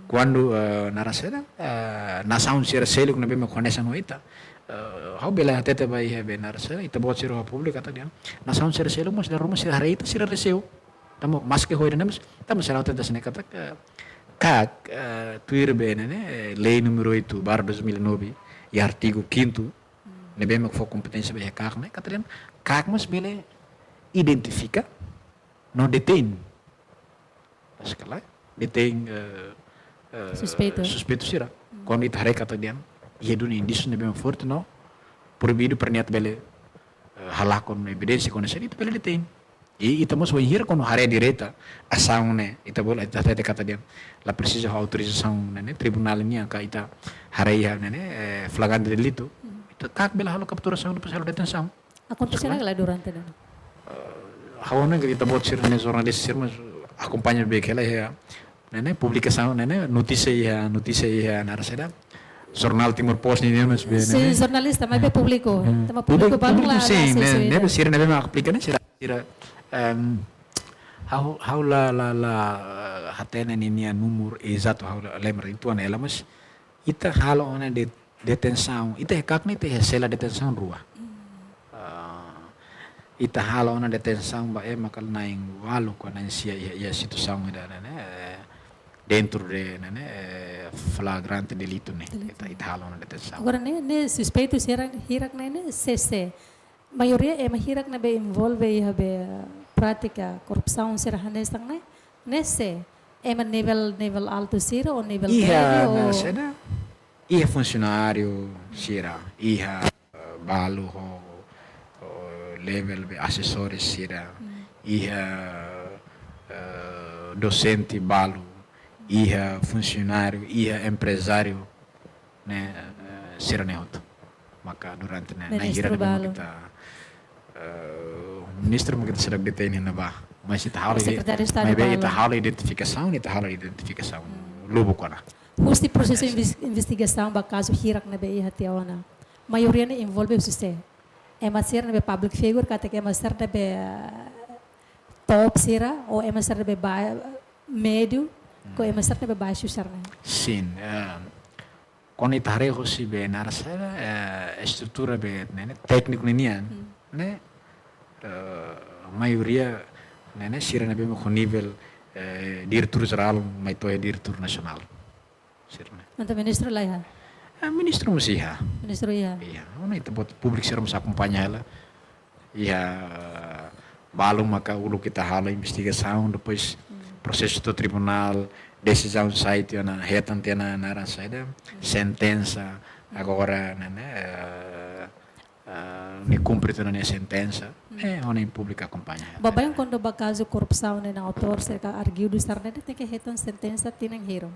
kuandu, eh, naran saida, eh, nasaun sira seluk ne'ebé mak hanesan ho ita. Eh, ha'u bele hatete ba iha be naran saida, ita-boot sira ho públiku katak dehan nasaun sira seluk mós dala ruma sira haree ita sira reseu. Tanba maske ho ida-ne'e mas, tanba sira hatete hanesan ne'e katak, eh, KAK, eh, tuir be ne'e ne'e, eh, lei númeru oito barra dois mil e nove, iha artigu quinto, ne'ebé mak fó kompeténsia ba iha KAK ne'e, katak dehan KAK mós bele identifika, no detein. Mas kala, detein, eh, eh, suspeitu. Suspeitu sira. Kuandu ita haree katak dehan iha duni indísiu ne'ebé mak forte no proibidu para nia atu bele, eh, halakon evidénsia kuandu sira, ita bele detein. I ita mós wainhira kuandu haree direta asaun ne'e, ita bele, ita hatete katak dehan la presiza ho autorizasaun ne'e ne'e tribunál nian, ka ita haree iha ne'e ne'e, eh, flagrante delitu. Ita KAK bele halo kapturasaun, depois halo detensaun. Akontese ona kala durante ne'e? Eh, ha'u hanoin katak ita-boot sira ne'e jornalista sira mós akompaña bem kela iha ne'e ne'e publikasaun ne'e ne'e notísia iha, notísia iha naran saida, jornál Timor Post ne'e ne'e mas be ne'e ne'e. Sin, jornalista, maibé públiku. Tanba públiku balu la, la sin, asesu ne'e, ida. Ne'e sira ne'ebé mak aplika ne'e sira, sira, em, ha'u, ha'u la, la, la, eh, hatene ninia númeru ezatu, ha'u la lembra uitoan hela, mas ita halo ona de, detensaun, ita iha KAK ne'e ita iha sela detensaun rua. Ah, ita halo ona detensaun ba ema kala na'in ualu ka na'in sia iha, iha situasaun ida ne'e ne'e, eh, dentro de ne'e ne'e, eh, flagrante delitu ne'e. Delitu. Ita, ita halo ona detensaun. Agora ne'e, ne'e suspeitu sira hirak ne'e ne'e sé, sé. Maioria ema hirak ne'ebé envolve iha be prátika korrupsaun sira hanesan ne'e, ne'e sé. Ema nivel, nivel altu sira ou nivel médiu ou? Iha naran saida, iha funsionáriu sira, iha, eh, balu ho, ho level be asesores sira, iha, eh, dosente balu, iha funsionáriu, iha emprezáriu, ne'e, eh, sira-ne'e hotu. Maka durante ne'e, na'in hira ne'ebé mak ita, eh, ministru mak ita seidauk detein iha ne'ebá. Mas ita halo, sekretáriu estadu maibé ita halo identifikasaun, ita halo identifikasaun lubuk ona. Husi prosesu inves-, investigasaun ba kazu hirak ne'ebé iha tiha ona, maioria ne'e envolve husi sé? Ema sira ne'ebé public figure, katak ema sira ne'ebé, eh, top sira, ou ema sira ne'ebé ba-, médiu, ka ema sira ne'ebé baixu sira ne'e? Sin, eh, kuandu ita haree husi be naran saida, eh, estrutura be ne'e ne'e tékniku ninian, ne'e, eh, maioria ne'e ne'e sira ne'ebé mak ho nivel, eh, diretór jerál, mai to'o iha diretór nasionál. Sira ne'e. Entaun ministru la iha? Eh, ministru mós iha. Ministru iha. Iha. Ona ita-boot públiku sira mós akompaña hela. Iha balu maka uluk ita halo investigasaun, depois prosesu to'o tribunál, desizaun sai tiha ona, hetan tiha ona naran saida, sentensa, agora ne'e ne'e, eh, eh, nia kumpre tiha ona nia sentensa, eh, ona públiku akompaña. Baibain kuandu ba kazu korrupsaun ne'e, autór sira ka arguidu sira ne'e tenke hetan sentensa tinan hira?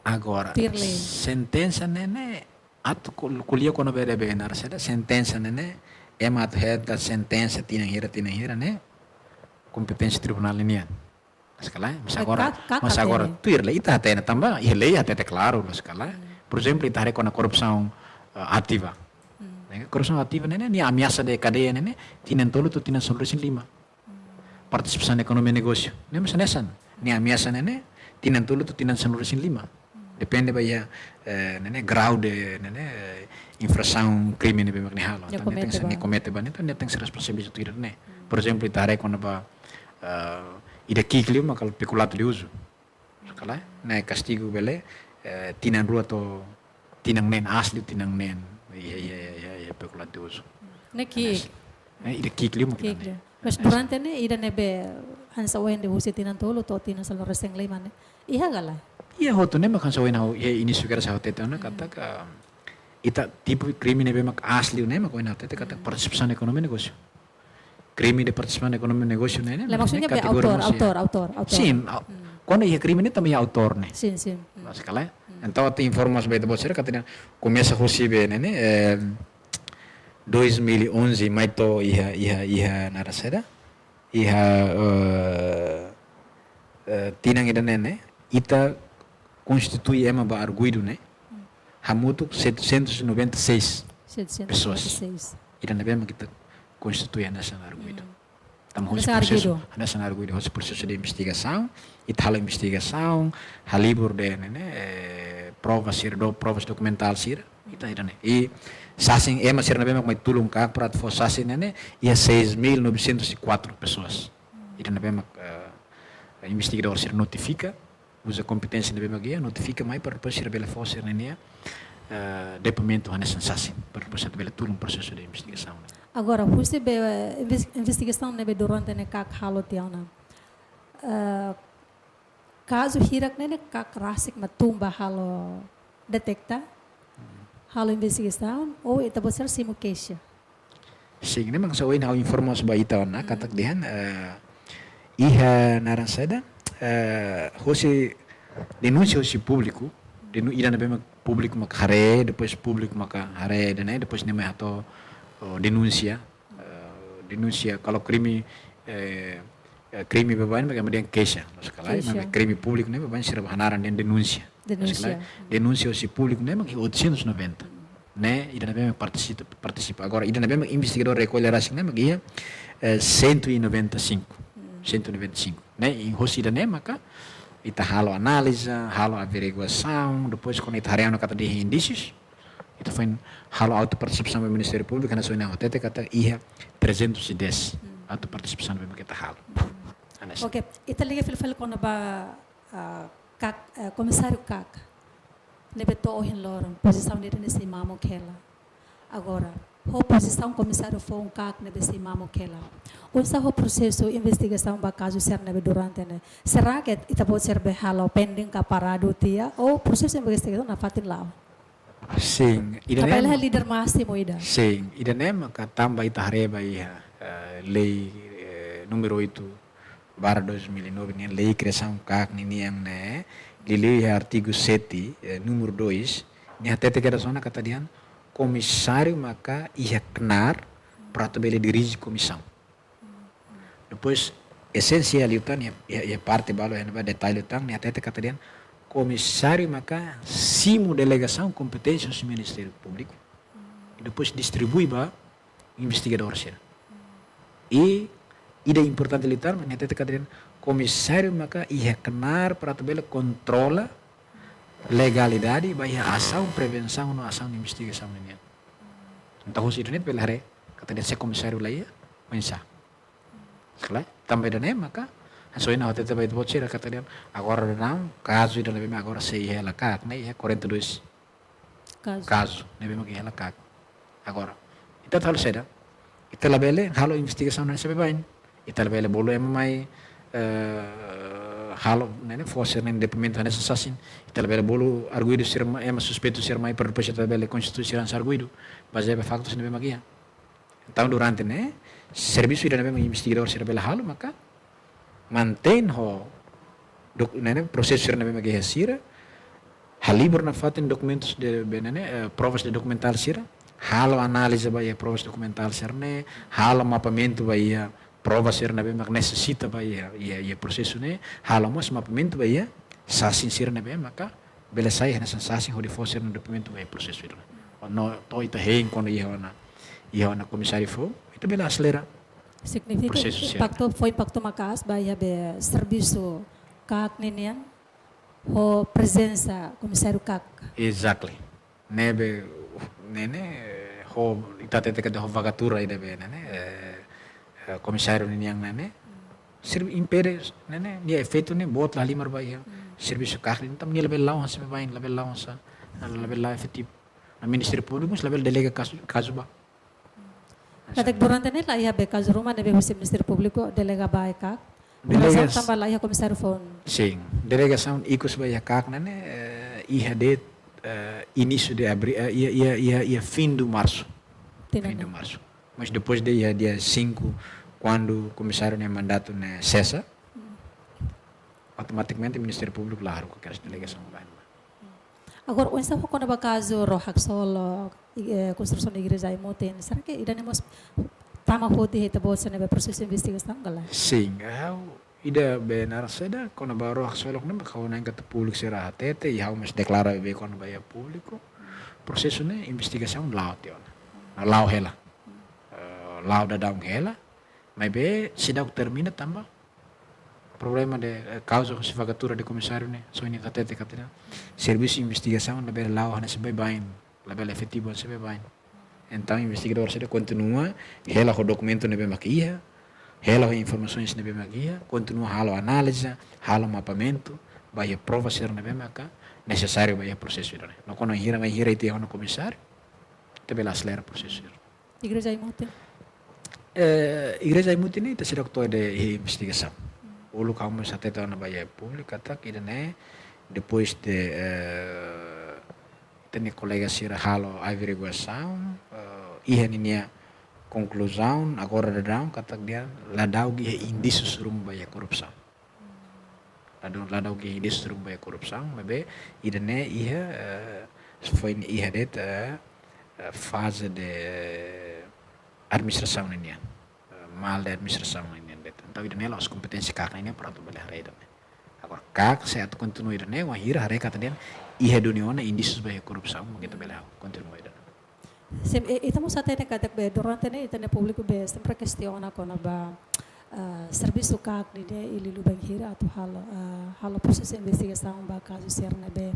Agora, tuir lei, sentensa ne'e ne'e, atu kol-, ko'alia kona-ba be naran saida, sentensa ne'e ne'e, ema atu hetan sentensa tinan hira, tinan hira ne'e kompeténsia tribunál nian. Mas kala, mas agora, ka-, ka-, mas agora tuir lei ita hatene tanba iha lei hatete klaru, mas kala. Por ezemplu, ita haree kona korrupsaun, eh, ativa. Ne'e, korrupsaun ativa ne'e ne'e, nia ameasa de kadeia ne'e ne'e, tinan tolu to'o tinan sanulu-resin-lima. Partisipasaun ekonomia negósiu. Ne'e mós hanesan. Nia ameasa ne'e ne'e, tinan tolu to'o tinan sanulu-resin-lima. Depende ba iha, eh, ne'e ne'e grau de, ne'e ne'e, eh, infrasaun, krime ne'ebé mak nia halo. Nia komete ba. Entaun nia tenke ser responsabiliza tuir ne'e. Por ezemplu, ita haree kona-ba, eh, ida ki'ik liu mak kala pekulato de uzu. Kala, ne'e kastigu bele, eh, tinan rua to'o tinan neen, aas liu tinan neen. Iha, iha, iha, iha, iha pekulato de uzu. Ne'e ki'ik. Ne'e ida ki'ik liu mak ki'ik liu. Mas durante ne'e ida ne'ebé hanesan ohin dehan husi tinan tolu to'o tinan sanulu-resin-lima ne'e, iha ka lae? Iha hotu ne'e mak hanesan ohin ha'u iha inísiu kedas ha'u hatete ona katak, ita tipu krime ne'ebé mak aas liu ne'e mak ohin ha'u hatete katak partisipasaun ekonomia negósiu. Krime de partisipasaun ekonomia negósiu ne'e ne'e, la, maksudnya be kategoria autór, autór, autór, autór. Sin, au-, kuandu iha krime ne'e tanba iha autór ne'e. Sin, sin. Mas kala. Entaun atu informa ba ita-boot sira katak komesa husi be ne'e ne'e, eh, dois mil e onze mai to'o iha, iha, iha naran saida, iha, eh, eh, tinan ida ne'e ne'e, ita konstitui ema ba arguidu ne'e hamutuk setecentos e noventa e seis pessoas. Setecentos e noventa e seis. Ida ne'ebé mak ita konstitui hanesan arguidu. Tanba hosi prosesu, hanesan arguidu, hosi prosesu de investigasaun, ita halo investigasaun, halibur de'it ne'e, eh, provas sira, do, provas dokumentál sira, ita ida-ne'e. I sasin ema sira ne'ebé mak mai tulun KAK para atu fó sasin ne'e, iha seis mil novecentos e quatro pessoas. Ida ne'ebé mak, eh, investigadór sira notifika, uza kompeténsia ne'ebé mak iha, notifika mai para depois sira bele fó sira-nia, eh, depoimentu hanesan sasin, para depois atu bele tulun prosesu de investigasaun. Agora, husi be, eh, inves-, investigasaun ne'ebé durante ne'e KAK halo tiha ona. Eh, kazu hirak ne'e, ne'e KAK rasik mak tun ba halo detekta, halo investigasaun, ou ita-boot sira simu keixa? Sin, ne'e mak ohin ha'u informa ba ita ona, katak dehan, eh, iha naran saida, eh, hosi denúnsia hosi públiku, denu-, ida ne'ebé mak públiku mak haree, depois públiku mak haree ida-ne'e, depois ne'e mai hato'o, oh, denúnsia, eh, denúnsia kalau krime, eh, eh, krime baibain mak ema dehan keixa, loos ka lae, keixa. Maibé krime públiku ne'e baibain sira hanaran dehan denúnsia. Denúnsia. Loos ka lae, denúnsia hosi públiku ne'e mak oitocentos e noventa. Ne'e, ida ne'ebé mak partisipa, partisipa. Agora, ida ne'ebé mak investigadór rekolla rasik ne'e mak iha, eh, cento e noventa e cinco. Cento e noventa e cinco. Ne'e, i hosi ida-ne'e maka ita halo analiza, halo averiguasaun, depois kuandu ita haree ona katak iha indísius, ita foin halo auto partisipasaun ba Ministériu Públiku, hanesan ohin ha'u hatete katak iha trezentos e dez auto partisipasaun ne'ebé mak ita halo. Hanesan. Oke, ita liga fila-fila kona-ba, ah, KAK, eh, komisáriu KAK ne'ebé to'o ohin loron, pozisaun dele ne'e sei mamuk hela. Agora, ho pozisaun komisáriu foun KAK ne'ebé sei mamuk hela, oinsá ho prosesu investigasaun ba kazu sira ne'ebé durante ne'e? Será ke ita-boot sira be halo pending ka paradu tiha, ou prosesu investigasaun nafatin la'o? Sin, ida-ne'e. Tanba ema líder másimu ida. Sin, ida-ne'e maka tanba ita haree ba iha, eh, lei, eh, número oito barra dois mil e nove nian, lei kriasaun KAK ninian ne'e, liuliu iha artigu sete, eh, número dois, nia hatete kedas ona katak dehan komisáriu maka iha knaar para atu bele dirije komisaun. Depois, esensiál liután, iha, iha, iha parte balu, iha ne'ebá detalle liután, nia hatete katak dehan komisáriu maka simu delegasaun kompeténsia husi Ministériu Públiku, i depois distribui ba investigadór sira. I ida importante liután, nia hatete katak dehan komisáriu maka iha knaar para atu bele kontrola legalidade ba iha asaun prevensaun no asaun investigasaun ninian. Entaun, husi ida-ne'e ita bele haree katak dehan se komisáriu la iha, oinsá? Klaru, tanba ida-ne'e maka, hanesan ohin ha'u hatete ba ita-boot sira katak dehan, agora daudaun, kazu ida ne'ebé mak agora sei iha hela KAK ne'e, iha quarenta e dois kazu. Kazu ne'ebé mak iha hela KAK. Agora, ita atu halo saida? Ita labele halo investigasaun hanesan ne'e baibain. Ita labele bolu ema mai, eh, halo, ne'e, ne'e, fó sira-nia depoimentu hanesan sasin. Ita labele bolu arguidu sira mai, ema suspeitu sira mai, para depois ita bele konstitui sira hanesan arguidu bazeia ba faktus ne'ebé mak iha. Entaun, durante ne'e, servisu ida ne'ebé mak investigadór sira bele halo maka mantein ho dok-, ne'e, ne'e, prosesu sira ne'ebé mak iha sira, halibur nafatin dokumentus de, be, ne'e, ne'e, eh, provas de dokumentál sira, halo análize ba iha provas dokumentál sira-ne'e, halo mapeamentu ba iha provas sira ne'ebé mak nesesita ba iha, iha, iha prosesu ne'e, halo mós mapeamentu ba iha sasin sira ne'ebé maka bele sai hanesan sasin hodi fó sira-nia depoimentu ba iha prosesu ida-ne'e. No to'o ita hein kuandu iha ona, iha ona komisáriu foun, ita bele aselera. Signifika prosesu sira. Impaktu, fó impaktu maka'as ba iha be servisu KAK ninian ho prezensa komisáriu KAK. Exactly. Ne'ebé, ne'e, ne'e, ho, ita hatete katak ho vagatura ida be, ne'e, ne'e, eh, eh, komisáriu ninian ne'e, ne'e, sira impede, ne'e, ne'e, nia efeitu ne'e boot la halimar ba iha servisu KAK, entaun nia labele la'o hanesan baibain, labele la'o hanesan, labele la'o efetivu. No Ministériu Públiku mós labele delega kazu, kazu ba. Katak durante ne'e la iha be kazu ruma ne'ebé husi Ministériu Públiku delega ba iha KAK. Delega. Razaun tanba la iha komisáriu foun. Sin, delegasaun ikus ba iha KAK ne'e, ne'e, eh, iha de'it, eh, inísiu de abri-, eh, iha, iha, iha, iha fim de março. Tinan ne'e. Fim de março. Mas depois de iha dia cinco, kuandu komisáriu nia mandatu ne'e sesa, automatikamente Ministériu Públiku la haruka kedas delegasaun ba. Agora, oinsá ho kona-ba kazu Ró Haksolok, i, eh, konstrusaun igreja Aimutin, será ke ida-ne'e mós tama hodi iha ita-boot sira-nia prosesu investigasaun ka lae? Sin, ha'u, ida be naran saida, kona-ba Ró Haksolok ne'e, ha'u hanoin katak públiku sira hatete, i ha'u mós deklara be kona-ba iha públiku. Prosesu ne'e investigasaun la'o tiha ona. La'o hela. Eh, la'o daudaun hela. Maibé seidauk termina tanba problema de, eh, kauza husi vakatura de komisáriu ne'e, só nia hatete katak servisu investigasaun labele la'o hanesan baibain, labele efetivu hanesan baibain. Entaun investigadór sira kontinua hela ho dokumentu ne'ebé mak iha, hela ho informasaun ne'ebé mak iha, kontinua halo análize, halo mapamentu, ba iha prova sira ne'ebé maka nesesáriu ba iha prosesu ida-ne'e. No kuandu hira mai hira ita iha ona komisáriu, ita bele aselera prosesu ida-ne'e. Igreja Aimutin? Eh, Igreja Aimutin ne'e ita seidauk to'o iha investigasaun. Uluk ha'u mós hatete ona ba iha públiku katak ida-ne'e, depois de, eh, ita-nia kolega sira halo averiguasaun, eh, iha ninia konkluzaun, agora daudaun katak dehan ladauk iha indísius ruma ba iha korrupsaun. Ladauk, ladauk iha indísius ruma ba iha korrupsaun, maibé ida-ne'e iha, eh, foin iha de'it, eh, eh, faze de administrasaun ninian. Eh, mal de administrasaun ninian de'it. Entaun ida-ne'e la'ós kompeténsia KAK ninian para atu bele haree ida-ne'e. Agora KAK sei atu kontinua ida-ne'e, wainhira haree katak dehan iha duni ona indísius ba iha korrupsaun, mak ita bele kontinua ida-ne'e. Sim, i, ita mós hatene katak be durante ne'e ita-nia públiku be sempre kestiona kona-ba, ah, servisu KAK ne'e, ne'e liuliu bainhira atu halo, ah, halo prosesu investigasaun ba kazu sira ne'ebé,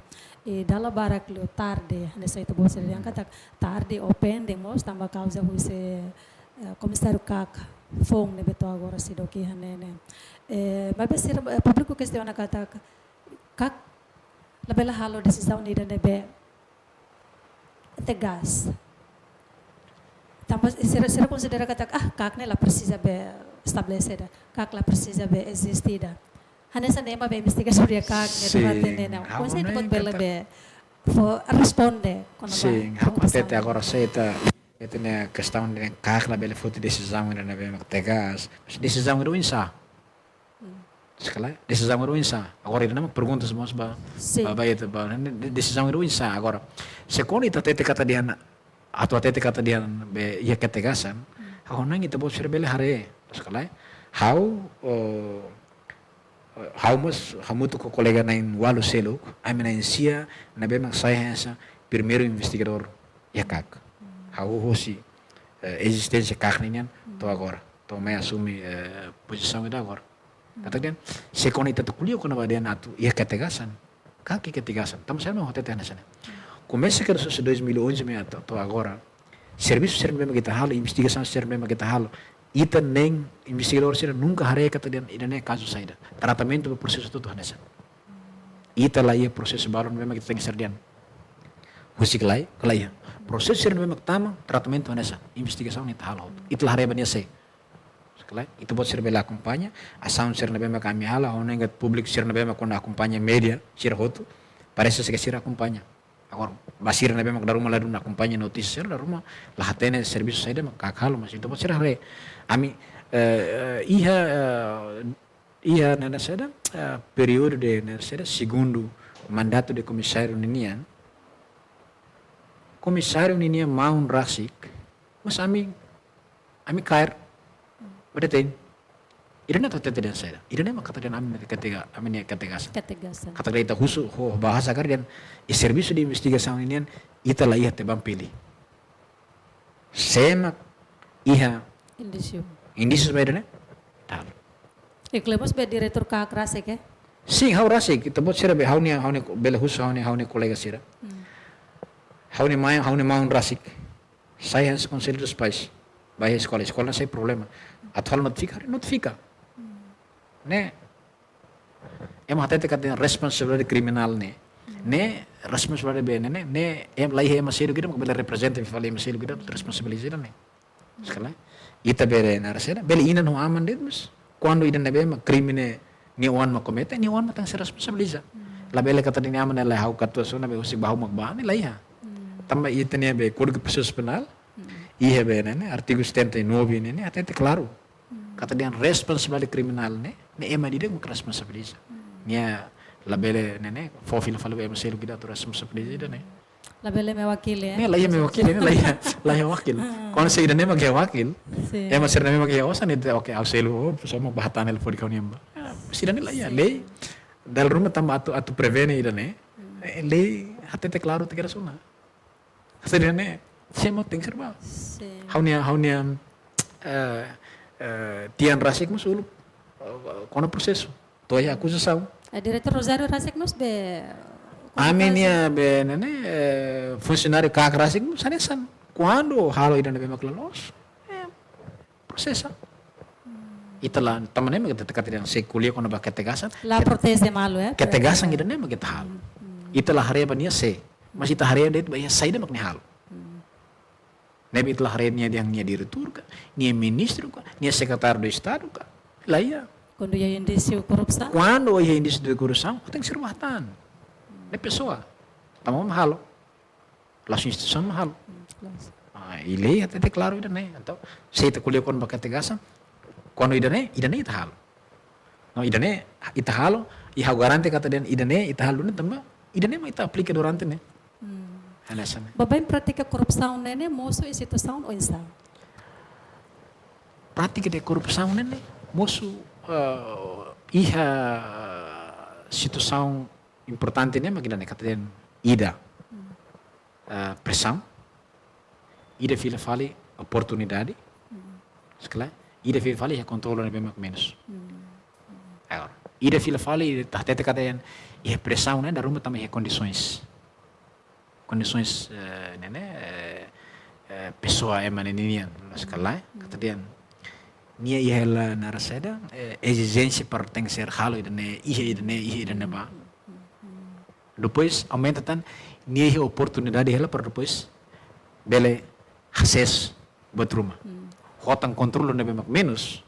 i dala barak liu tarde, hanesan ita-boot sira dehan katak tarde ou pending mós tanba kauza husi, eh, komisáriu KAK foun ne'ebé to'o agora seidauk iha ne'e. Eh, maibé sira, eh, públiku kestiona katak KAK labele halo desizaun ida ne'ebé tegas. Tanba sira, sira konsidera katak, ah, KAK ne'e la presiza be estabelese ida, KAK la presiza be eziste ida. Hanesan ema be investiga sobre KAK ne'e. Sim, durante ne'e, não. Ha'u Konsellu hanoin bele katak be fó responde kona-ba Sim, ha'u preokupasaun hatete ne'e. Agora se ita, ita-nia kestaun de KAK labele foti desizaun ida ne'ebé mak tegas. Mas desizaun ida oinsá? Sekali, desizaun ida oinsá? Agora ida-ne'e mak pergunta mós ba, Sim. ba, ba ita, ba, ne'e, de-, desizaun ida oinsá? Agora, se kuandu ita hatete katak dehan, atu hatete katak dehan be iha ketegasan, ha'u hanoin ita-boot sira bele haree. Sekali, ha'u, oh, ha'u mós hamutuk ho kolega na'in-ualu seluk, ami na'in-sia ne'ebé mak sai hanesan primeiru investigadór iha KAK. Ha'u hosi, eh, ezisténsia KAK ninian to'o agora, to'o mai asume, eh, pozisaun ida agora. Katak dehan, se kuandu ita atu ko'alia kona-ba dehan atu iha ketegasan, KAK iha ketegasan. Tanba saida mak ha'u hatete hanesan ne'e? Komesa kedas husi dois mil e onze mai to'o, to'o agora, servisu sira ne'ebé mak ita halo, investigasaun sira ne'ebé mak ita halo, ita-nia investigadór sira nunka haree katak dehan ida-ne'e kazu saida. Tratamentu ba prosesu hotu hanesan. Ita la iha prosesu balu ne'ebé mak ita tenke ser dehan husik lai, ka la iha. Prosesu sira ne'ebé mak tama, tratamentu hanesan, investigasaun ne'e ita halo hotu. Ita la haree ba nia sé. Sekali, ita-boot sira bele akompaña, asaun sira ne'ebé mak ami halo, ha'u hanoin katak públiku sira ne'ebé mak kuandu akompaña média, sira hotu, parese katak sira akompaña. Agora, ba sira ne'ebé mak dala ruma la dún akompaña notísia sira, dala ruma la hatene servisu saida mak KAK halo, mas ita-boot sira haree. Ami, eh, eh, iha, eh, iha ne'e saida, eh, períodu de ne'e saida, segundu mandatu de komisáriu ninian. Komisáriu ninian maun rasik, mas ami, ami kaer ba detein. Ida-ne'e atu hatete dehan saida? Ida-ne'e mak katak dehan ami-nia ketega-, ami-nia ketegasan. Ketegasan. Katak dehan ita husu ho bahasa kaer dehan, i servisu de investigasaun ninian, ita la iha tebang pilih. Sé mak iha Indísiu. indísius ba ida-ne'e? Tal. Inkluí mós be diretór KAK rasik, eh? Sim, ha'u rasik. Ita-boot sira be, ha'u-nia, ha'u-nia bele husu, ha'u-nia, ha'u-nia kolega sira. Hmm. Ha'u-nia maun, ha'u-nia maun rasik. Sai hanesan Konsellu dos Pais. Ba iha eskola, eskola ne'e sai problema. Atu halo notifika, notifika. Hmm. Ne'e, ema hatete katak responsabilidade kriminál ne'e. Hmm. Ne'e, responsabilidade be ne'e, ne'e, ne'e, ema la iha ema seluk ida mak bele reprezenta fali ema seluk ida, responsabiliza ida-ne'e. Sekali, ita bele naran saida, bele inan ho aman de'it, mas kuandu ida ne'ebé mak krime ne'e nia oan mak komete, nia oan mak tenke ser responsabiliza. Hmm. Labele katak dehan nia aman ne'e la ha'u katuas ona be husik ba ha'u mak bá, ne'e la iha. Hmm. Tanba ita-nia be Kódigu Prosesu Penál, Hmm. iha be ne'e, ne'e, artigu setenta e nove ne'e, ne'e, hatete klaru. Hmm. Katak dehan responsabilidade kriminál ne'e, ne'e ema ida mak responsabiliza. Hmm. Nia labele ne'e, ne'e, fó fila fali ba ema seluk ida atu responsabiliza ida-ne'e. Labele mewakili, eh? Ne'e la iha mewakili, ne'e la iha, la iha wakil. Hmm. Kuandu se ida-ne'e mak iha wakil, Sim. ema sira-ne'e mak iha osan, ne'e, oke, ha'u selu, oh, pessoa mak bá hatán hela fó di kau nian bá. Ah, sira-ne'e la iha, Sim. lei. Dala ruma tanba atu, atu prevene ida-ne'e, Hmm. eh, lei hatete klaru tiga ratus uma. Sira-ne'e, sé mak tenke ser bá. Sim. Ha'u-nia, ha'u-nia, eh, eh, tian rasik mós uluk, eh, kona prosesu. To'o iha akuzasaun. Eh, Diretór Rosário rasik mós be Ami-nia be ne'e, eh, funsionáriu KAK rasik mós hanesan. Kuandu halo ida ne'ebé mak la loos, eh, prosesa. Ita la, tanba ne'e mak ita katak dehan se ko'alia kona-ba ketegasan. La proteje malu, eh. Ketegasan ida ne'e mak ita halo. Ita la haree ba nia sé. Mas ita haree de'it ba iha saida mak nia halo. Ne'ebé ita la haree nia dehan nia diretór ka, nia ministru ka, nia sekretáriu de Estadu ka. La iha. Kuandu iha indísiu korrupsaun. Kuandu iha indísiu de korrupsaun, tenke ser bá hatán. Ne'e pesoa. Tanba mak halo. La'ós instituisaun mak halo. Klaru. Ah, i lei hatete klaru ida-ne'e. Entaun, se ita ko'alia kona-ba ketegasan, kuandu ida-ne'e, ida-ne'e ita halo. No, ida-ne'e ita halo, i ha'u garante katak dehan ida-ne'e ita halo ne'e tanba ida-ne'e mak ita aplika durante ne'e. Hanesan ne'e. Baibain prátika korrupsaun ne'e, ne'e mosu iha situasaun oinsá? Prátika de korrupsaun ne'e, ne'e mosu, eh, iha situasaun importante ne'e mak ida-ne'e katak dehan ida, eh, presaun, ida fila fali oportunidade, loos ka lae, ida fila fali iha kontrolu ne'ebé mak menus. Agora, ida fila fali ita hatete katak dehan iha presaun ne'e dala ruma tanba iha kondisoens. Kondisoens, eh, ne'e ne'e, eh, eh, pesoa ema ne'e nian, loos ka lae, katak dehan nia iha hela naran saida, eh, ezijénsia para tenke ser halo ida-ne'e, iha ida-ne'e, iha ida-ne'ebá. Depois aumenta tan, nia iha oportunidade hela para depois bele asesu buat ruma. Ho tan kontrolu ne'ebé mak menus,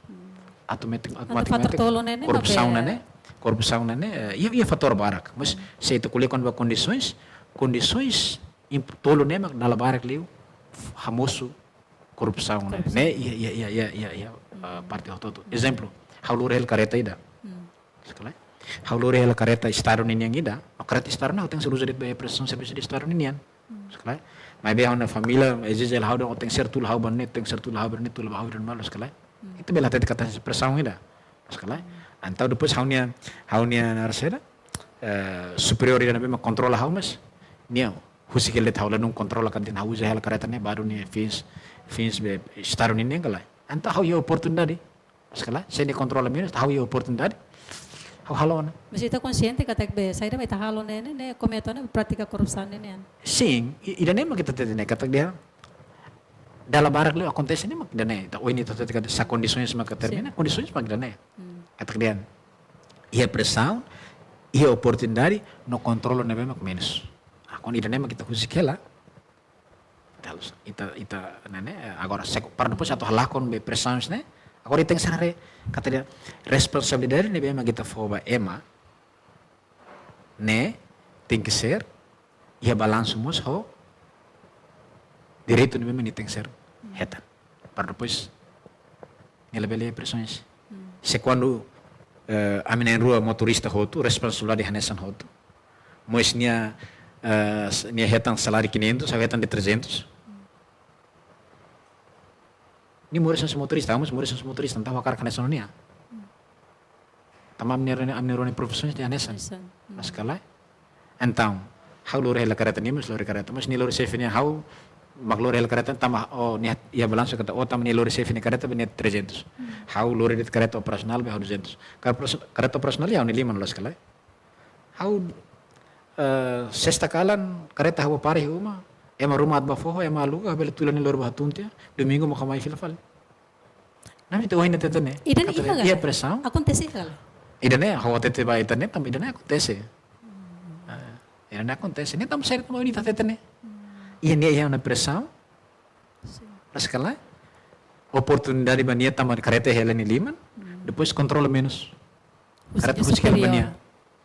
automatik, Atu automatikamente fator tolu ne'e ne'e korrupsaun mak ne'e, korrupsaun ne'e, eh, iha, iha fatór barak. Mas se ita ko'alia kona-ba kondisoens, kondisoens imp-, tolu ne'e mak dala barak liu hamosu korrupsaun ne'e. Korrupsaun. Ne'e iha, iha, iha, iha, iha, iha, eh, parte hotu-hotu. Ezemplu, ha'u lori hela kareta ida. Loos ka lae, ha'u lori hela kareta Estadu ninian ida, no kareta Estadu ne'e ha'u tenke ser uza de'it ba prestasaun servisu de Estadu ninian. Loos ka lae, maibé ha'u-nia família ezije hela ha'u dehan ó tenke ser tula ha'u ba ne'e, tenke ser tula ha'u ba ne'e, tula ba ha'u ba ne'e, loos ka lae. Ita bele hatete katak presaun ida. Loos ka lae. Entaun depois ha'u-nia, ha'u-nia naran saida, eh, superiór ida ne'ebé mak kontrola ha'u mas nia husik hela de'it ha'u, la nunka kontrola katak dehan ha'u uza hela kareta ne'e ba duni fins, fins be Estadu ninian ka lae. Entaun ha'u iha oportunidade. Loos ka lae, se nia kontrola menus, ha'u iha oportunidade, ha'u halo ona. Mas ita konsiente katak be saida mak ita halo ne'e ne'e, ne'e komete ona prátika korrupsaun ne'e nian? Sin, i-, ida-ne'e mak ita hatete ne'e katak dehan dala barak liu akontese ne'e mak ida-ne'e. Ita ohin ita hatete katak sá kondisoens mak determina, Sin. Kondisoens mak ida-ne'e. Katak dehan iha presaun, iha oportunidade, no kontrolu ne'ebé mak menus. Ah, kuandu ida-ne'e mak ita husik hela, ita halo, ita, ita ne'e ne'e, agora se para depois atu halakon be presaun ne'e, agora ita tenke ser haree katak dehan responsabilidade ne'ebé mak ita fó ba ema ne'e tenke ser iha balansu mós ho direitu ne'ebé mak nia tenke ser hetan. Para depois nia labele presaun. Se kuandu, eh, ami na'in-rua motorista hotu, responsabilidade hanesan hotu. Mós nia, eh, s-, nia hetan saláriu quinhentos, ha'u hetan de'it trezentos. Nia moris hanesan motorista, ha'u mós moris hanesan motorista, entaun ha'u hakarak hanesan nia. Tanba ami na'in-rua, ami na'in-rua nia profisaun de'it hanesan. Hanesan. Loos ka lae. Entaun, ha'u lori hela kareta, nia mós lori kareta, mas nia lori xefe nian, ha'u mak lori hela kareta, tanba ó, nia iha balansu katak ó, tanba nia lori xefe nia kareta be nia trezentos. Ha'u lori de'it kareta operasionál be ha'u duzentos. Kareta operas-, kareta operasionál iha ha'u-nia liman, loos ka lae. Ha'u, eh, sesta kalan kareta ha'u bá para iha uma, ema ruma atu bá foho, ema aluga, ha'u bele tula nia lori bá hatun tiha, domingu mak ha'u mai fila fali. Ne'e mak ita ohin hatete ne'e. Ida-ne'e Katak iha dehan, iha ka? Presaun. Akontese ka lae? Ida-ne'e ha'u hatete ba ita ne'e, tanba ida-ne'e akontese. Ah, ida-ne'e akontese. Ne'e tanba saida, tanba ohin ita hatete ne'e. Iha nia, iha ona presaun. Sin. Loos ka lae. Oportunidade ba nia tanba kareta iha hela nia liman. Depois kontrolu menus. Husik Kareta iha husik hela ba superiór. nia.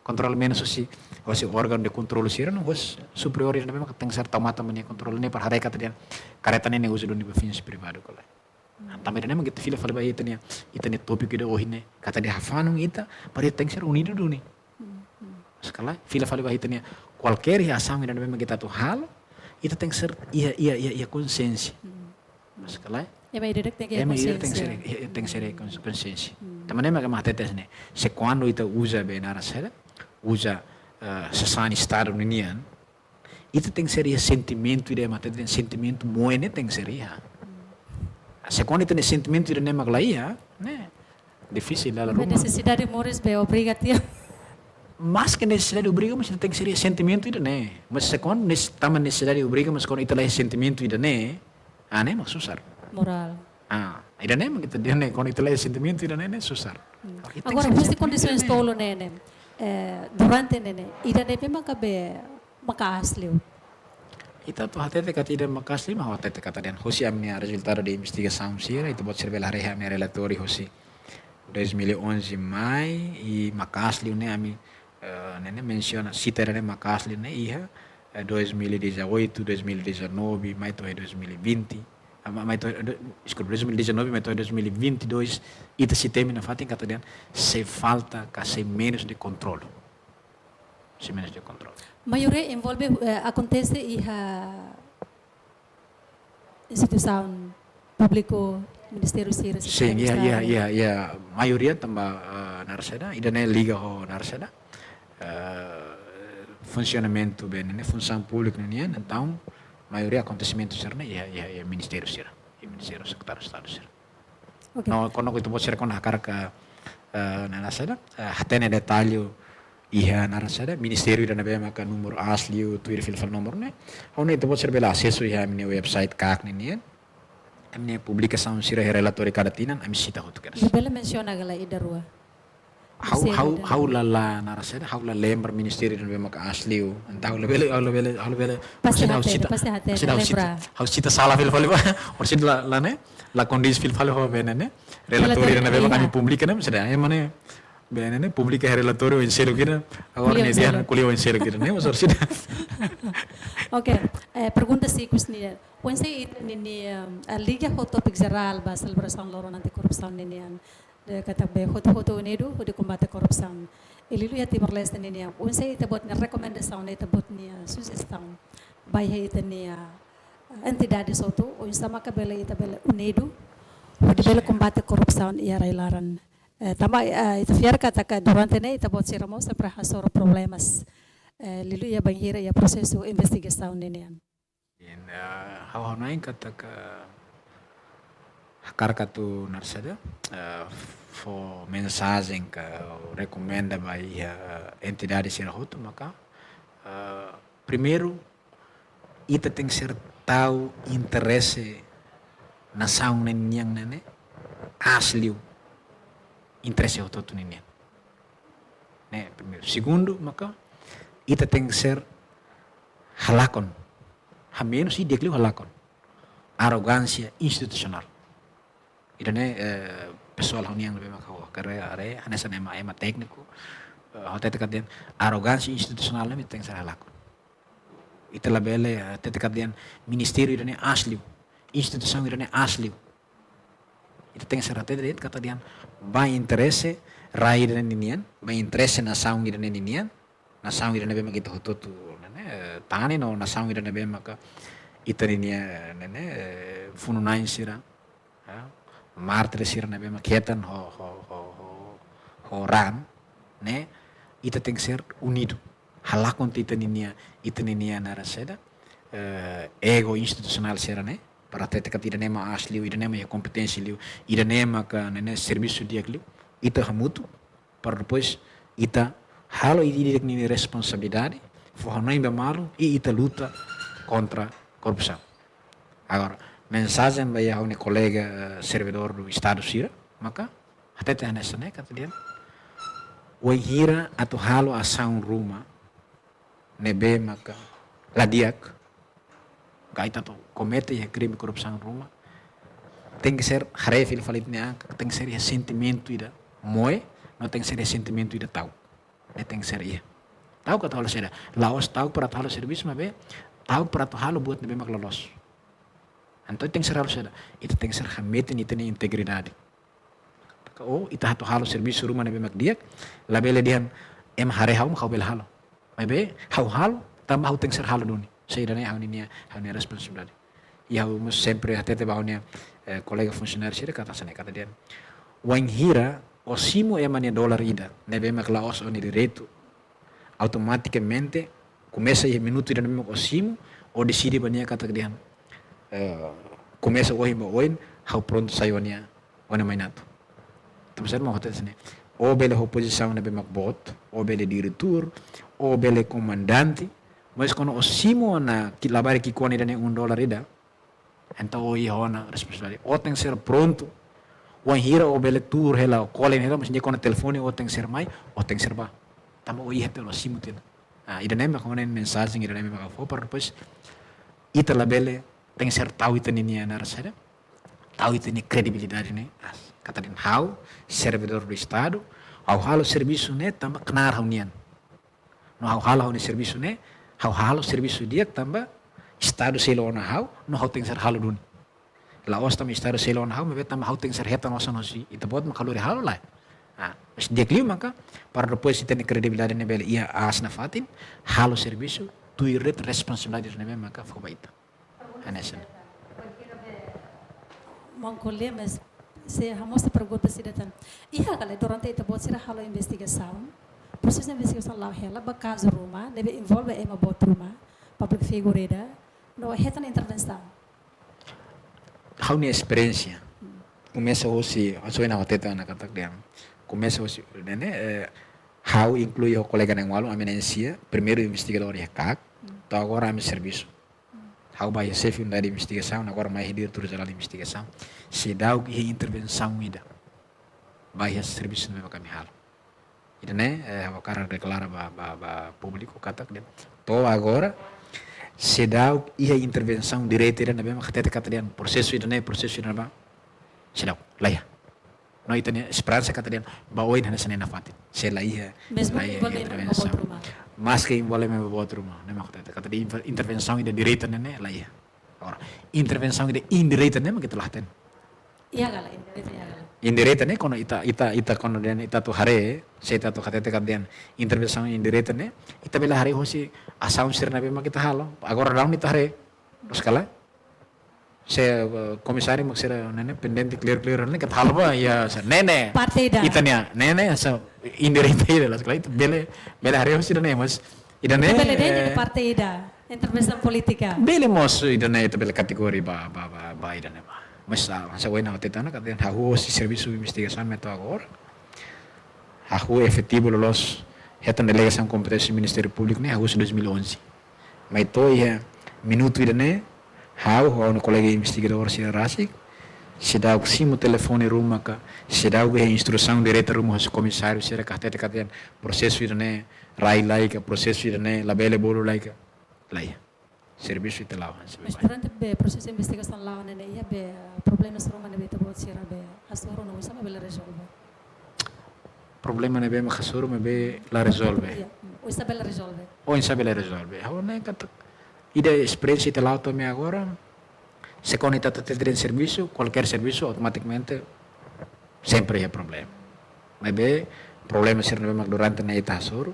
Kontrolu menus husi, husi órgaun de kontrolu sira no husi superiór ne'ebé mak tenke ser tau matan ba nia kontrolu ne'e para haree katak dehan kareta ne'e nia uza duni ba fins privadu ka lae. Tanba ida-ne'e mak ita fila fali ba ita-nia, ita-nia tópiku ida ohin ne'e, katak dehan hafanun ita para ita tenke ser unidu duni. Loos ka lae, fila fali ba ita-nia kualkér asaun ida ne'ebé mak ita atu halo, ita tenke ser iha, iha, iha, iha konsiénsia. Loos ka lae. Ema ida de'it tenke iha Ema ida tenke ser, konsiénsia. iha, tenke ser iha kons-, konsiénsia. Tanba ne'e mak ema hatete ne'e. Se kuandu ita uza be naran saida, uza, eh, sasán Estadu ninian, ita tenke ser iha sentimentu ida, ema hatete sentimentu moe ne'e tenke ser iha. Se kuandu ita-nia sentimentu ida-ne'e mak la iha, ne'e difisil dala ruma. Nesesidade moris be obriga tiha. Maske nesesidade obriga, mas ita tenke ser iha sentimentu ida-ne'e. Mas se kuandu nes-, tanba nesesidade obriga, mas kuandu ita la iha sentimentu ida-ne'e, ah, ne'e mak susar. Moral. Ah, ida-ne'e mak ita dehan ne'e, kuandu ita la iha sentimentu ida-ne'e, ne'e susar. Ita tenke ser iha sentimentu ida-ne'e. Agora, husi kondisoens tolu ne'e, ne'e, eh, durante ne'e, ne'e, ida-ne'e be maka be maka'as liu. Ita atu hatete katak ida maka'as liu, mas ha'u hatete katak dehan husi ami-nia rezultadu de investigasaun sira, ita-boot sira bele haree ami-nia relatóriu husi dois mil e onze mai, i maka'as liu ne'e ami, eh, ne'e, ne'e mensiona, sita ne'e maka'as liu ne'e iha, eh, dois mil e dezoito, dois mil e dezanove, mai to'o dois mil e vinte, ah, ma-, mai to'o, eh, do-, deskulpa, dois mil e dezanove, mai to'o dois mil e vinte e dois, ita sei temi nafatin katak dehan sei falta ka sei menus de kontrolu. Sei menus de kontrolu. Maioria envolve, eh, akontese iha instituisaun públiku, ministériu sira, sin, sekretáriu iha, iha, estadu. Iha, iha maioria tanba, eh, naran saida, ida-ne'e liga ho naran saida, eh, funsionamentu be ne'e, funsaun públika nian, entaun maioria akontesimentu sira-ne'e iha, iha, iha ministériu sira, iha ministériu, sekretáriu estadu sira. Oke. No, kuandu ita-boot sira kuandu hakarak, eh, naran saida, eh, hatene detalle iha naran saida, ministériu ida ne'ebé maka númeru aas liu, tuir fila fali númeru ne'e. Ha'u hanoin ita-boot sira bele asesu iha ami-nia website KAK ninian. Ami-nia publikasaun sira iha relatóriu kada tinan, ami sita hotu kedas. Bele mensiona ka lae ida rua? Ha'u, hau, hau la, la, naran saida, ha'u la lembra ministériu ne'ebé maka aas liu. Entaun ha'u labele, ha'u labele, ha'u labele. Pasti hatene, pasti hatene, pasti ha'u sita, lembra. Ha'u sita sala fila fali ba. Orsida la, la ne'e, la kondiz fila fali ba be ne'e, ne'e. Relatóriu ne'ebé maka ami publika ne'e, maksudnya, eh, mana, be ne'e, ne'e, publika relatóriu oin seluk ida. Agora ne'e dia ko'alia oin seluk ida, ne'e, mas orsida. Oke, eh, pergunta sikus nian. Oinsá ita-nia, eh, liga ho tópiku jerál ba selebrasaun loron anti korrupsaun ninian. Dehan katak be hotu-hotu unidu hodi kombate korrupsaun. I liuliu iha Timor-Leste ninian. Oinsá ita-boot nia rekomendasaun, ita-boot nia sujestaun ba iha ita-nia, eh, entidade hotu, oinsá maka bele ita bele unidu hodi bele kombate korrupsaun iha rai-laran. Eh, tanba, eh, ita fiar katak durante ne'e ita-boot sira mós sempre hasoru problemas, eh, liuliu iha bainhira iha prosesu investigasaun ninian. Bien, eh, ha'u hanoin katak hakarak atu naran saida, eh, fó mensajen ka rekomenda ba iha, eh, entidade sira hotu maka, eh, primeiru, ita tenke ser tau interese nasaun ne'e nian ne'e, ne'e aas liu interese hotu-hotu ninian. Ne'e primeiru. Segundu, maka ita tenke ser halakon. Hamenus i di'ak liu halakon arogánsia institusionál. Ida-ne'e, eh, pesoál ha'u-nian ne'ebé maka ha'u hakarak haree, hanesan ema, ema tékniku, eh, ha'u hatete katak dehan arogánsia institusionál ne'e tenke ser halakon. Ita labele, eh, hatete katak dehan ministériu ida-ne'e aas liu, instituisaun ida-ne'e aas liu. Ita tenke ser hatete de'it katak dehan ba interese rai ida-ne'e ninian, ba interese nasaun ida-ne'e ninian, nasaun ida ne'ebé maka ita hotu-hotu, ne'e, eh, tane no nasaun ida ne'ebé maka ita-nia, ne'e, eh, funu-na'in sira, ya, mártir sira ne'ebé maka hetan ho, ho, ho, ho, ho raan, ne'e, ita tenke ser unidu. Halakon tiha ita-nia, ita-nia naran saida, eh, ego institusionál sira-ne'e, para hatete katak ida-ne'e mak aas liu, ida-ne'e mak iha kompeténsia liu, ida-ne'e maka, ne'e, ne'e servisu di'ak liu, ita hamutuk, para depois ita halo ita-nia responsabilidade, fó hanoin ba malu, i ita luta kontra korrupsaun. Agora, mensajen ba iha ha'u-nia kolega, eh, servidór do Estadu sira, maka hatete hanesan ne'e katak dehan, wainhira atu halo asaun ruma ne'ebé maka la di'ak, ka ita atu komete iha krime korrupsaun ruma, tenke ser, haree fila fali ita-nia an, tenke ser iha sentimentu ida moe, no tenke ser iha sentimentu ida ta'uk. Ne'e tenke ser iha. Ta'uk atu halo saida? La'ós ta'uk para atu halo servisu, maibé ta'uk para atu halo buat ne'ebé mak la loos. Entaun tenke ser halo saida? Ita tenke ser hametin ita-nia integridade. Ka, oh, ita atu halo servisu ruma ne'ebé mak di'ak, labele dehan ema haree ha'u mak ha'u bele halo. Maibé ha'u halo, tanba ha'u tenke ser halo duni. Saida ne'e ha'u-nia, ha'u-nia responsabilidade. I ha'u mós sempre hatete ba ha'u-nia, eh, kolega funsionáriu sira katak hanesan ne'e katak dehan, wainhira ó simu ema nia dolar ida ne'ebé mak la'ós ó-nia direitu, automatikamente komesa iha minutu ida ne'ebé mak ó simu, ó deside ba nia katak dehan, eh, komesa ohin ba oin, ha'u prontu sai ó-nia, ó-nia main-atu. Tanba sá mak ha'u hatete hanesan ne'e? Ó bele ho pozisaun ne'ebé mak boot, ó bele diretór, ó bele komandante, mas kuandu ó simu ona ki labarik ki'ikoan ida-ne'e um dólar ida, entaun ó iha ona responsabilidade. Ó tenke ser prontu. Wainhira ó bele tuur hela, ó kole hela, mas ne'e kuandu telefone ó tenke ser mai, ó tenke ser bá. Tanba ó iha tiha, ó simu tiha. Ah, ida-ne'e mak ha'u-nia mensajen, ida-ne'e mak ha'u fó para depois ita labele, tenke ser tau ita-ninia, naran saida? Tau ita-nia kredibilidade ne'e aas. Katak dehan ha'u servidór do Estadu, ha'u halo servisu ne'e tanba knaar ha'u-nian. No ha'u halo ha'u-nia servisu ne'e, ha'u halo servisu di'ak tanba Estadu selu ona ha'u, no ha'u tenke ser halo duni. La'ós tanba Estadu selu ona ha'u, maibé tanba ha'u tenke ser hetan osan hosi ita-boot mak halo, halo lai. Ah, mas di'ak liu maka, para depois ita-nia kredibilidade ne'e bele iha aas nafatin, halo servisu, tuir de'it responsabilidade ne'ebé maka fó ba ita. Hanesan. Maun ko'alia, mas se ha'u mós pergunta sira tan. Iha ka lae, durante ita-boot sira halo investigasaun, prosesu investigasaun la'o hela ba kazu ruma, ne'ebé envolve ema boot ruma, public figure ida, no hetan intervensaun? Ha'u-nia esperiénsia. Komesa hosi, ha'u só iha ona hatete ona katak dehan. Komesa hosi, ne'e, eh, ha'u inklui ho kolega na'in-ualu, ami na'in-sia, primeiru investigadór iha KAK, to'o agora ami servisu. Ha'u ba iha xefe unidade investigasaun, agora mai iha diretór jerál investigasaun. Seidauk iha intervensaun ida ba iha servisu ne'ebé mak ami halo. Ida-ne'e, eh, ha'u hakarak deklara ba, ba, ba públiku katak dehan, to'o agora, seidauk iha intervensaun direta ida ne'ebé mak hatete katak dehan prosesu ida-ne'e, prosesu ida-ne'ebá. Seidauk, laiha. No ita-nia esperansa katak dehan ba oin hanesan ne'e nafatin. Se laiha, mesmu laiha envolve ema intervensaun boot ruma. Maske envolve ema boot ruma, ne'e mak hatete katak dehan inter-, intervensaun ida direta ne'e, ne'e laiha. Agora, intervensaun ida indireta ne'e mak ita la hatene. Iha ka lae, indireta iha ka lae? Indireta ne'e kuandu ita, ita, ita kuandu dehan ita atu haree, se ita atu hatete katak dehan intervensaun indireta ne'e, ita bele haree hosi asaun sira ne'ebé mak ita halo. Agora daudaun ita haree. Loos ka lae? Se, eh, komisáriu mak sira ne'e ne'e pendente klaru-klaru ne'e ita halo ba, iha, se ne'e ne'e. Parte ida. Ita-nia, ne'e ne'e, se indireta ida, loos ka lae, ita bele, bele haree hosi ida-ne'e, mas ida-ne'e, bele dehan eh, parte ida, intervensaun polítika. Bele mós ida-ne'e, ita bele kategoria ba, ba, ba, ba ida-ne'e ba. Mas, ah, hanesan ohin ha'u hatete ona katak dehan ha'u hosi servisu investigasaun mai to'o agora. Ha'u efetivu loloos hetan delegasaun kompeténsia Ministériu Públiku ne'e, ha'u hosi dois mil e onze. Mai to'o iha minutu ida-ne'e, ha'u, ha'u-nia kolega investigadór sira rasik, seidauk simu telefone ruma ka, seidauk iha instrusaun direta ruma hosi komisáriu sira ka hatete katak dehan prosesu ida-ne'e rai lai ka, prosesu ida-ne'e labele bolu lai ka, laiha. Servisu ita la'o hanesan ne'e. Mas durante be prosesu investigasaun la'o ne'e ne'e, iha be, eh, problema ruma ne'ebé ita-boot sira be hasoru no oinsá mak bele rezolve? Problema ne'ebé mak hasoru maibé la rezolve. Iya, hmm, oinsá bele rezolve? Oinsá bele rezolve? Ha'u hanoin katak ida esperiénsia ita la'o to'o mai agora, se kuandu ita hatete dehan servisu, kualkér servisu, automatikamente sempre iha problema. Maibé problema sira ne'ebé mak durante ne'e ita hasoru,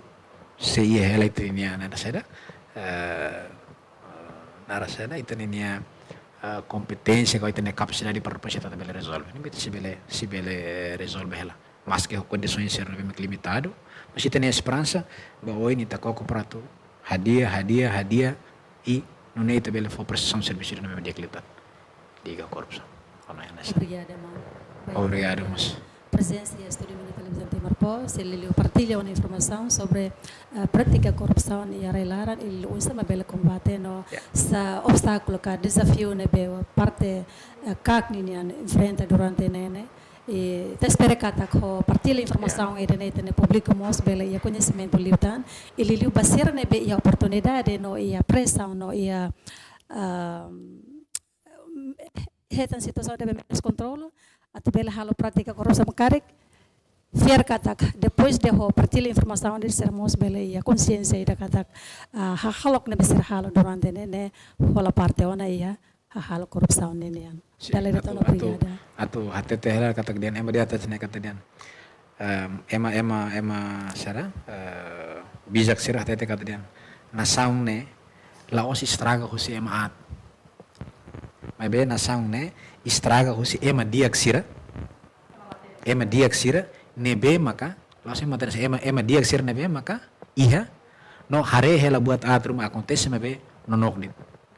sei iha hela ita-nia, naran saida, eh, naran saida, ita-nia, eh, kompeténsia, ka ita-nia kapasidade para depois ita bele rezolve. Ne'e ita sei bele, sei bele, eh, rezolve hela. Maske ho kondisoens sira ne'ebé mak limitadu, mas ita-nia esperansa ba oin ita koko para atu hadi'a, hadi'a, hadi'a, i nune'e ita bele fó prestasaun servisu ida ne'ebé mak di'ak liután. Liga ho korrupsaun. Ha'u hanoin hanesan ne'e. Obrigada, maun. Obrigadu, maun. Prezensa iha Estúdiu Minuta Televizaun Timor Post, sei liuliu partilla ona informasaun sobre, eh, prátika korrupsaun iha rai-laran, i oinsá mak bele kombate no, ya, sá obstákulu ka dezafiu ne'ebé parte, eh, KAK ninian enfrenta durante ne'e ne'e. I ita espera katak ho partilla informasaun, ya, ida-ne'e ita-nia públiku mós bele iha koñesimentu liután, i liuliu ba sira ne'ebé iha oportunidade no iha presaun no iha, ah, hetan situasaun ne'ebé menus kontrolu, atu bele halo prátika korrupsaun karik, fiar katak depois de ho partilla informasaun ida sira mós bele iha konsiénsia ida katak, ah, hahalok ne'ebé sira halo durante ne'e ne'e hola parte ona iha hahalok korrupsaun ne'e nian. Sin, dala ida atu, tan atu, obrigada. Atu hatete hela katak dehan ema dehan hanesan ne'e katak dehan. Em, ema, ema, ema sira, eh, bijak sira hatete katak dehan nasaun ne'e la'ós estraga hosi ema aat. Maibé nasaun ne'e estraga hosi ema di'ak sira. Ema di'ak sira ne'ebé maka, la'ós ema, ema, ema di'ak sira ne'ebé maka iha, no haree hela buat aat ruma akontese maibé nonook de'it.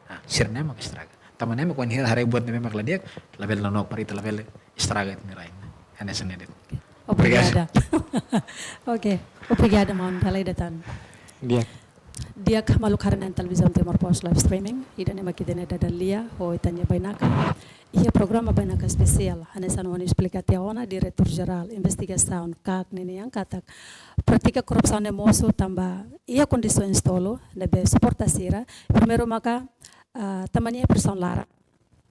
Ah, sira-ne'e maka estraga. Tanba ne'e mak kuandu hira haree buat ne'ebé mak la di'ak, labele nonook para ita labele estraga ita-nia rai. Hanesan ne'e de'it. Obrigada. Oke, obrigada maun Dalai Datan. Di'ak. Di'ak, maluk haree-na'in Televizaun Timor Post live streaming, ida-ne'e mak ita-nia dada lia ho ita-nia bainaka iha programa Bainaka Espesiál. Hanesan ohin esplika tiha ona Diretór Jerál Investigasaun, KAK ninian katak prátika korrupsaun ne'e mosu tanba iha kondisaun tolu ne'ebé suporta sira. Primeiru maka, ah, tanba nia presizaun laran.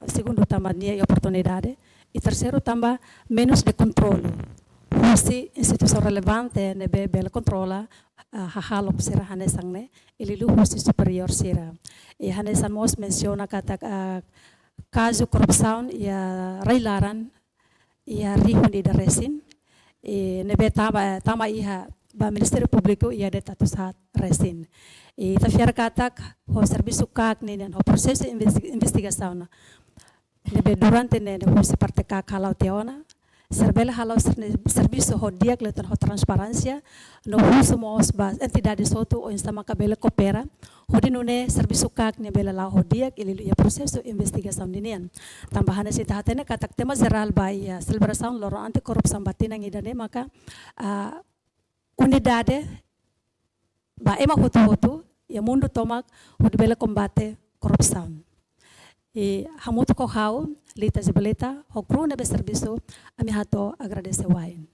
Segundu, tanba nia iha oportunidade. I terseiru, tanba menus de kontrolu husi instituisaun relevante ne'ebé bele kontrola, ah, hahalok sira hanesan ne'e, i liuliu husi superiór sira. I hanesan mós mensiona katak, ah, kazu korrupsaun iha rai-laran iha rihun ida resin, i ne'ebé tama, tama iha ba Ministériu Públiku iha de'it atus haat resin. I ita fiar katak ho servisu KAK ninian, ho prosesu investi-, investigasaun ne'ebé durante ne'e husi parte KAK hala'o tiha ona, sira bele hala'o sira-nia servisu ho di'ak liután ho transparénsia, no husu mós ba entidade hotu oinsá maka bele koopera hodi nune'e servisu KAK ne'e bele la'o ho di'ak i liuliu iha prosesu investigasaun ninian. Tanba hanesan ita hatene katak tema jerál ba iha selebrasaun loron anti-korrupsaun ba tinan ida-ne'e maka, ah, unidade ba ema hotu-hotu iha mundu tomak hodi bele kombate korrupsaun. I hamutuk ho ha'u, Lita Zibalita, ho kru ne'ebé servisu, ami hato'o agradese wa'in.